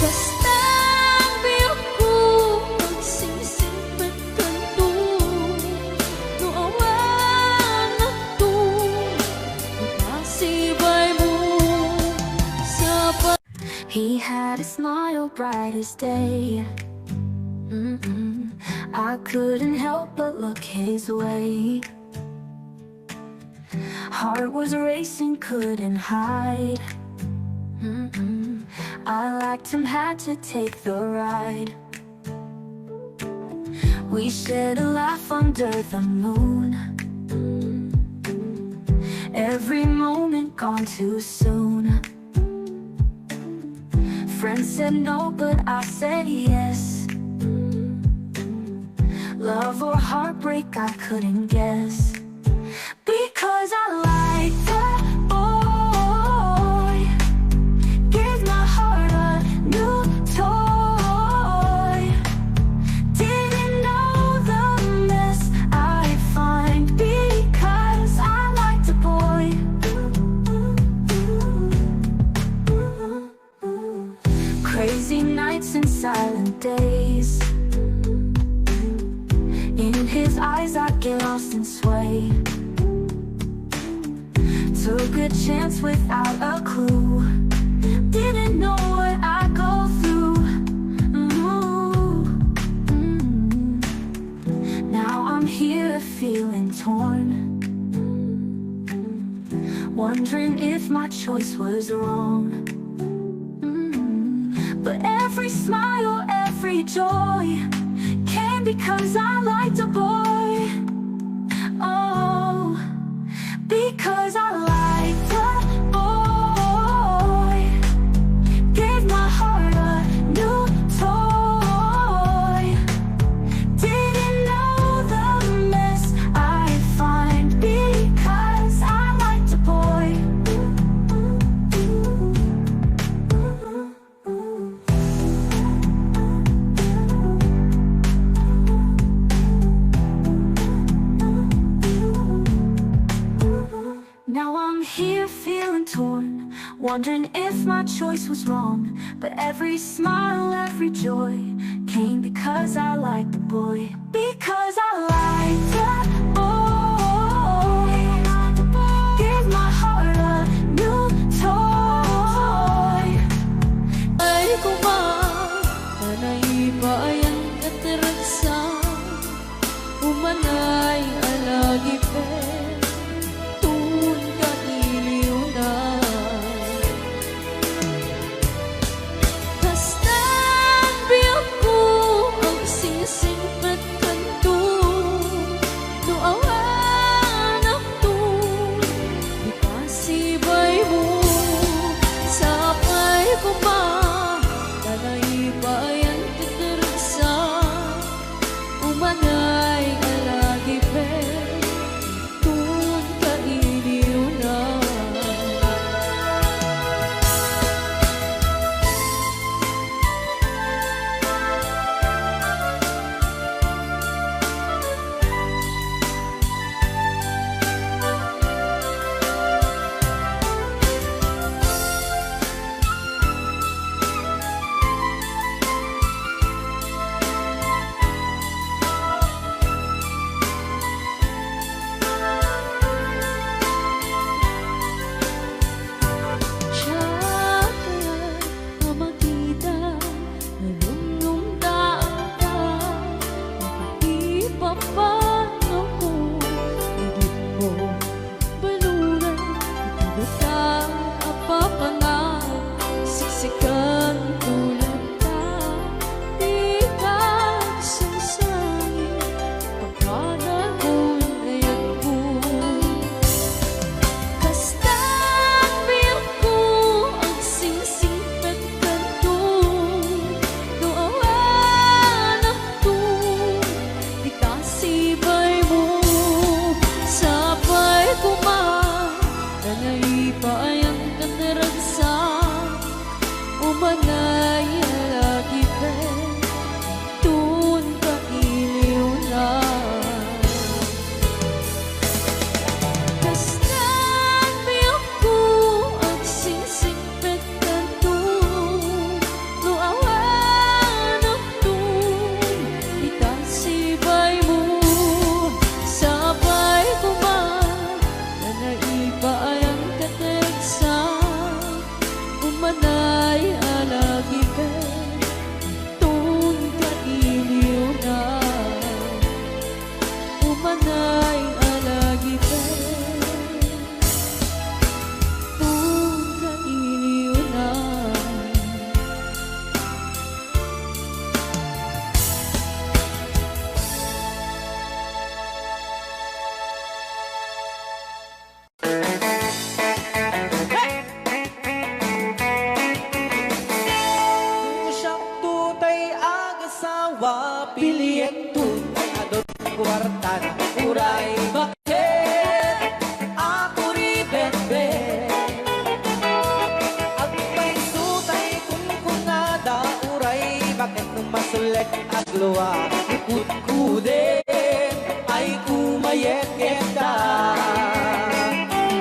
Kasta biagko, agsingsimbet kanto, no awan agto, no kasibaymo sa pa- He had a smile bright as day. Mm-mm. I couldn't help but look his way. Heart was racing, couldn't hide. Mm-mm. I liked him, had to take the ride. We shared a laugh under the moon. Every moment gone too soon. Friends said no, but I said yes. Love or heartbreak, I couldn't guess. Because I like the boy. Gave my heart a new toy. Didn't know the mess I'd find because I liked the boy. Crazy nights and silent days. In his eyes, I get lost and sway. Took a chance without a clue. Didn't know what I'd go through. Ooh. Mm. Now I'm here feeling torn. Wondering if my choice was wrong. Mm. But every smile, every joy came because I liked the boy. Oh, because I liked the boy. Gave my heart a new toy. Didn't know the mess I'd find because I liked the boy. Now I'm here feeling torn, wondering if my choice was wrong. But every smile, every joy came because I liked the boy. Because I liked the boy. Gave my heart a new toy. Ay kuma, tanay pa ayan kateragsa. Umanay a lagipen, tun kadiliwna. Kastan biagko, agsingsingpet kanto, no aglua, kudkudem ay kumayeketa.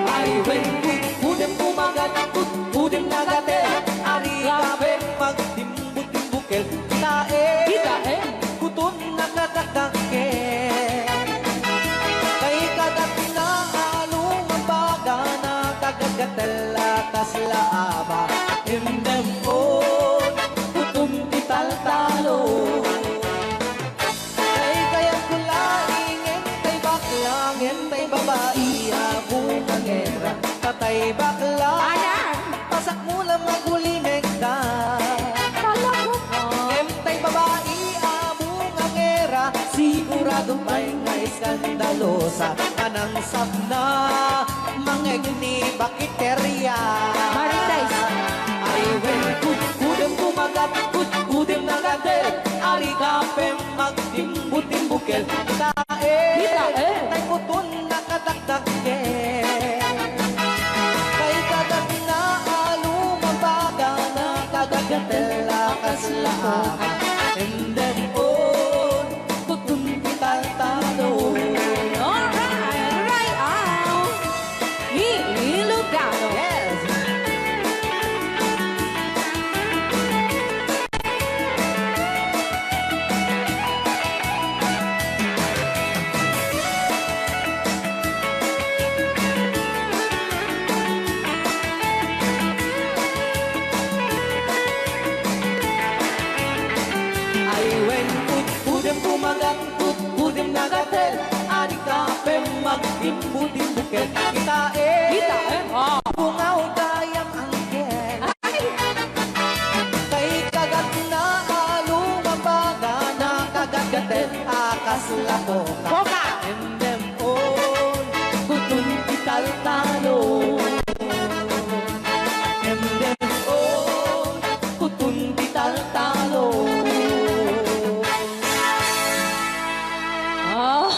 Ay wen, kudkudem kumagat, kudkudem nagatel, ari kapen magtimbutimbukel, tae. Kitaem. Kuton nakadakdakkel. Kay kadatna a lumambaga, nakagagatel a kasla aba. Endem on, kuton ti taltalo. Kay kayatko laeng, tay bakla, ngem tay babai a bungangera. Patay bakla. Anak! Pasakmo la magulimekda. Talaga ka? Ngem tay babai a bungangera, sigurado pay nga eskandalosa. Anansapna, mangegni bakiteria. Marites. Ay wen, kudkudem kumagat, kudkudem nagatel, ari kapen magtimbutimbukel. Tae, kitaem. Tay kuton nakadakdakkel. Kay kadatna a lumambaga, nakagagatel a kasla aba. Endem on, kuton ti taltalo. Alright, right out. Ilocano. Yes. Ay wen, kudkudem kumagat, kudkudem nagatel, ari kapen magtimbutimbukel. Kitaem. Kitaem, ah. Bungaw gayam angkel. Ay. Kay kadatna a lumambaga, nakagatgatel a kasla koka. Koka. Endem on, kuton ti taltalo. Endem on, kuton ti taltalo. Ah.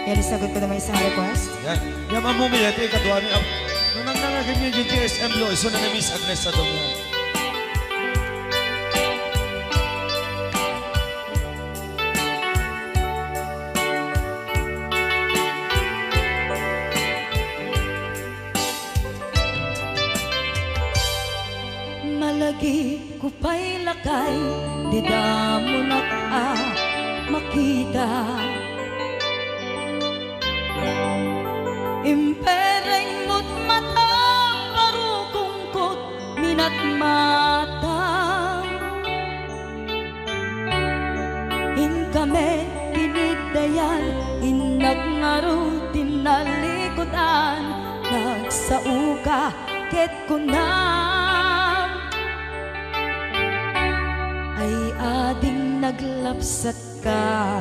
Yan, isagot ko naman isang request. Yan. Yan, Ma'am Mumi, ito ikadua ni Ab-, nung nangnangagan niya yung G S M Blue, iso na ni Miss Agnes sa Domingo. Ay, di damonak a makita. Impereng mo't matam, barukongko't minatmata. Inka met kiniddayan, innak ngarud ti nalikudan, nagsaoka ket kunam, ay ading naglapsatka.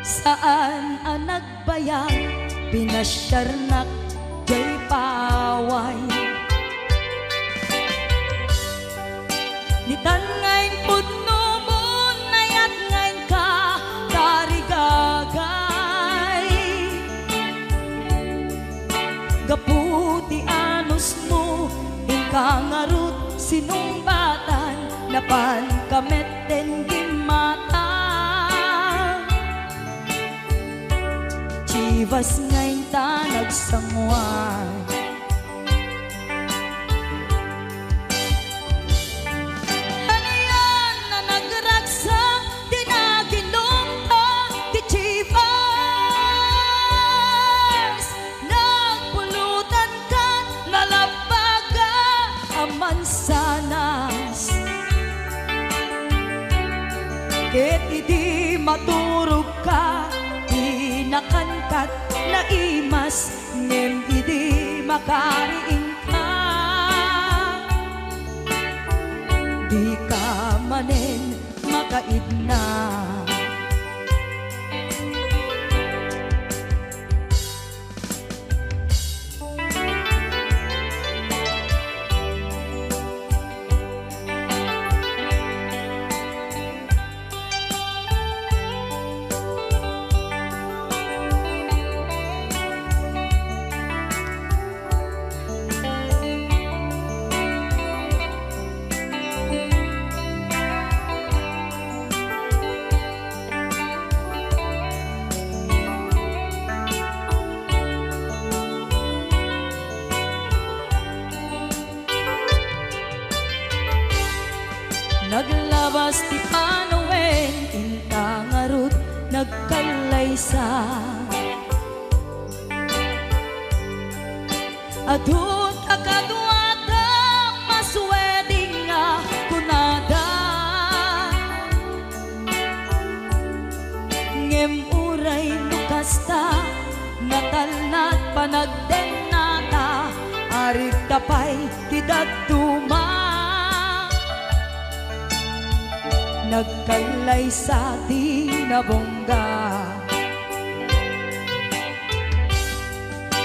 Saan a nagbayag, pinasiarnak jay paway. Nitan nga impudnomon, nayat nga inka tarigagay. Gapu ti anusmo, inka ngarud sinungbatan, napanka metten gimmata. Chivas nga inta nagsanguan. Anian a nagragsak ti naginumta ti Chivas, nagpulutan kat nalabbaga a mansanas. Ket idi maturogka, di nakankat naimas, ngem idi makariingka, dika manen makaidna. Naglabas ti panawen, inta ngarud nagkallaysa. Adu ta kaduada, maswedding nga kunada. Ngem uray no kasta, natalna ti panagdennata, arigta pay ti dadduma. Nagkallaysa ti nabungga.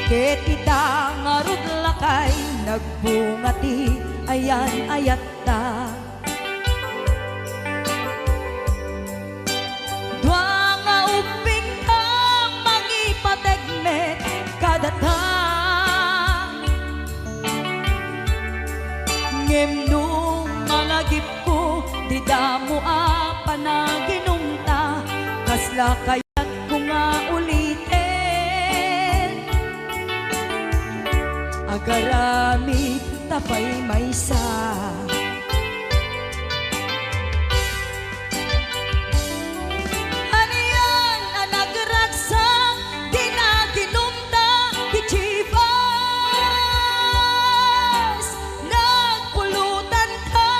Ket ita ngarud lakay, nagbunga ti ayan-ayatta. Dua nga ubbingta, mangipateg met kadata. Ngem no malagipko ti damo a panaginumta, kasla kayatko nga uliten. Agaramid ta pay maysa. Anian a nagragsak ti naginumta ti Chivas? Nagpulutan ka,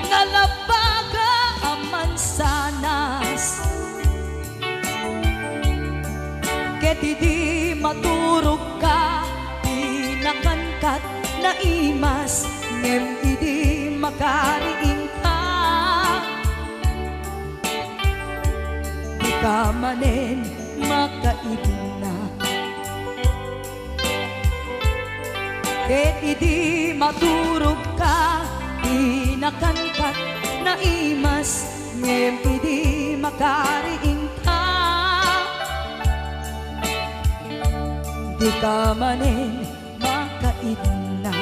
nalabbaga a mansanas. Ket idi maturogka, di nakankat naimas, ngem idi makariingka, dika manen makaidna. Ket idi maturogka, di nakankat naimas, ngem idi makariingka, dika manen makaidna.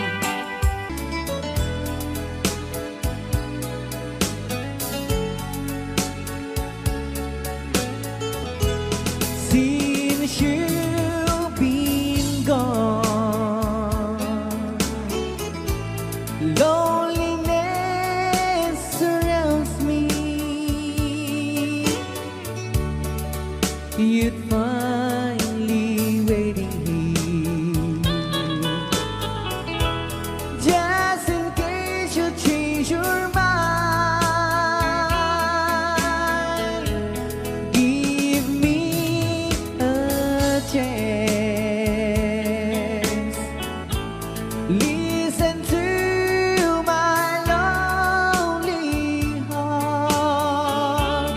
Since you've been gone, you'd find me waiting here. Just in case you change your mind, give me a chance. Listen to my lonely heart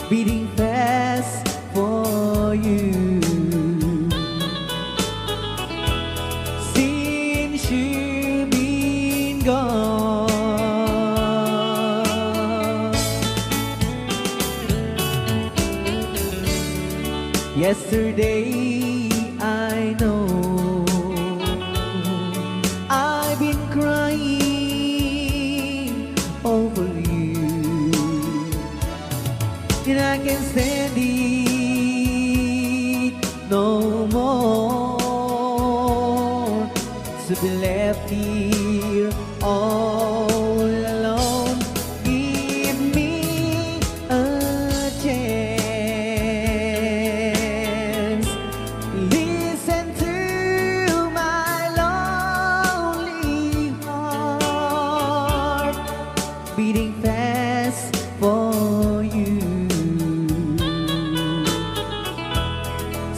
beating fast for you since you've been gone. Yesterday, I know I've been crying over you, and I can stand it no more to be left here all alone. Give me a chance. Listen to my lonely heart beating fast for you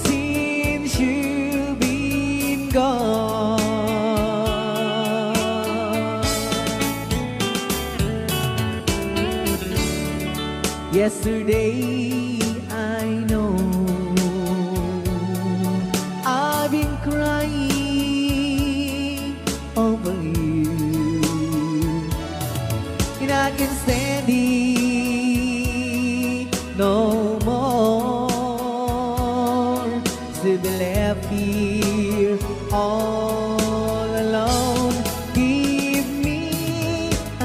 since you've been gone. Yesterday, I know I've been crying over you, and I can stand it no more to be left here all alone. Give me a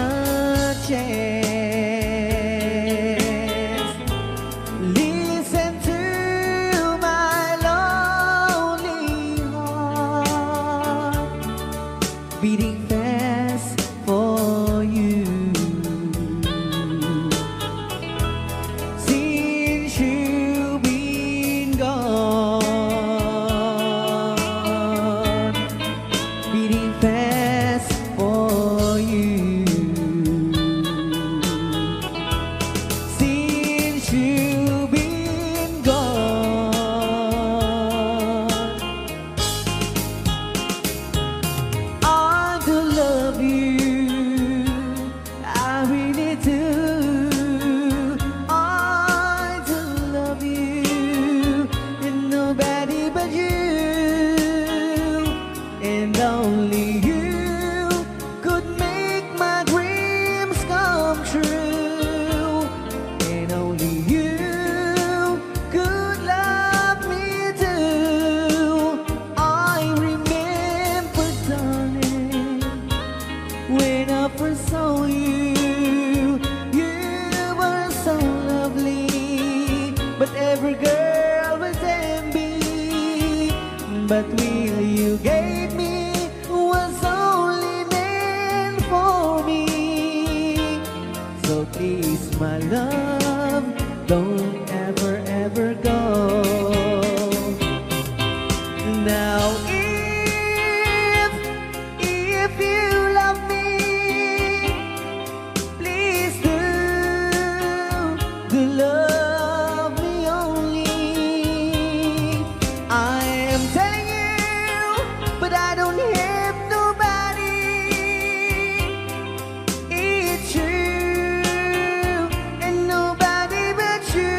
chance. Listen to my lonely heart beating fast for you since you've been gone. Beating fast for you since you've been gone. I do love you, I really do. I do love you, and nobody but you, and only you could make my dreams come true, and only you could love me too. I remember, darling, when I first saw you, you were so lovely, but every girl was envy. But will you gave me was only meant for me. So please, my love, don't ever, ever go. Now, if, if you love me, please do, do love me only. I am telling you, but I don't have nobody. It's you and nobody but you.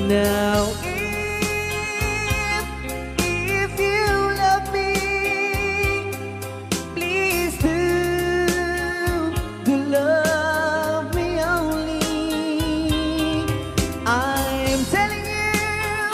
Now, if, if you love me, please do, do love me only. I am telling you,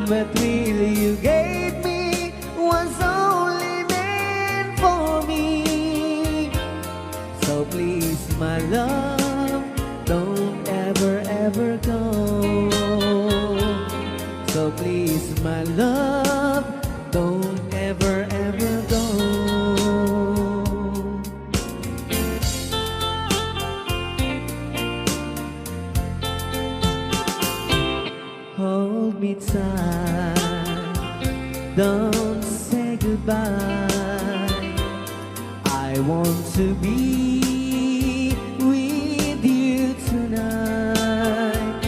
The thrill you gave me was only meant for me. So please, my love, don't ever, ever go. So please, my love, don't ever, ever go. Hold me tight, don't say goodbye. I want to be with you tonight.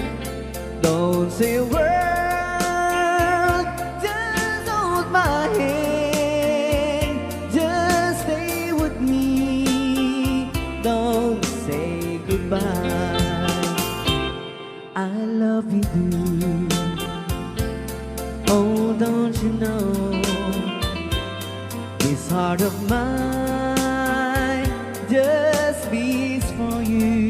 Don't say a word, just hold my hand. Just stay with me, don't say goodbye. I love you, do. Oh, don't you know? This heart of mine just beats for you.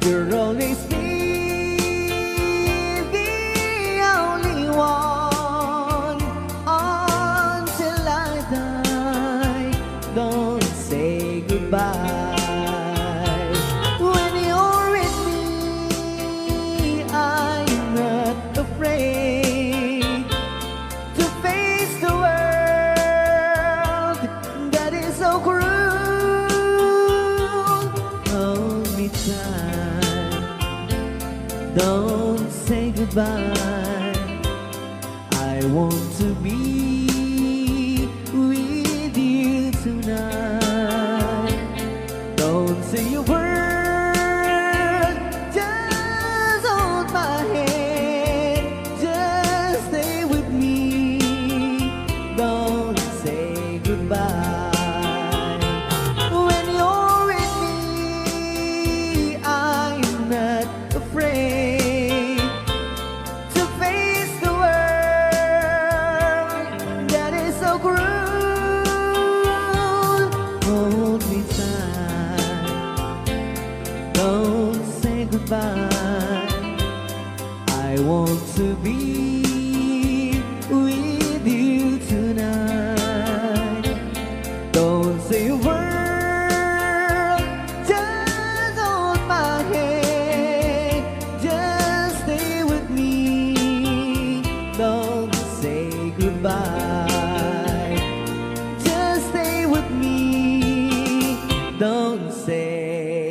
You'll always be the only one until I die. Don't say goodbye. When you're with me, I'm not afraid to face the world that is so cruel. Hold me tight, don't say goodbye. I want to be with you tonight. Don't say a word, just hold my hand, just stay with me. Don't say goodbye. When you're with me, I'm not afraid to face the world that is so cruel. Hold me tight, don't say goodbye. I want to be with you tonight. Don't say a word, just hold my hand. Just stay with me. Don't say goodbye. Just stay with me. Don't say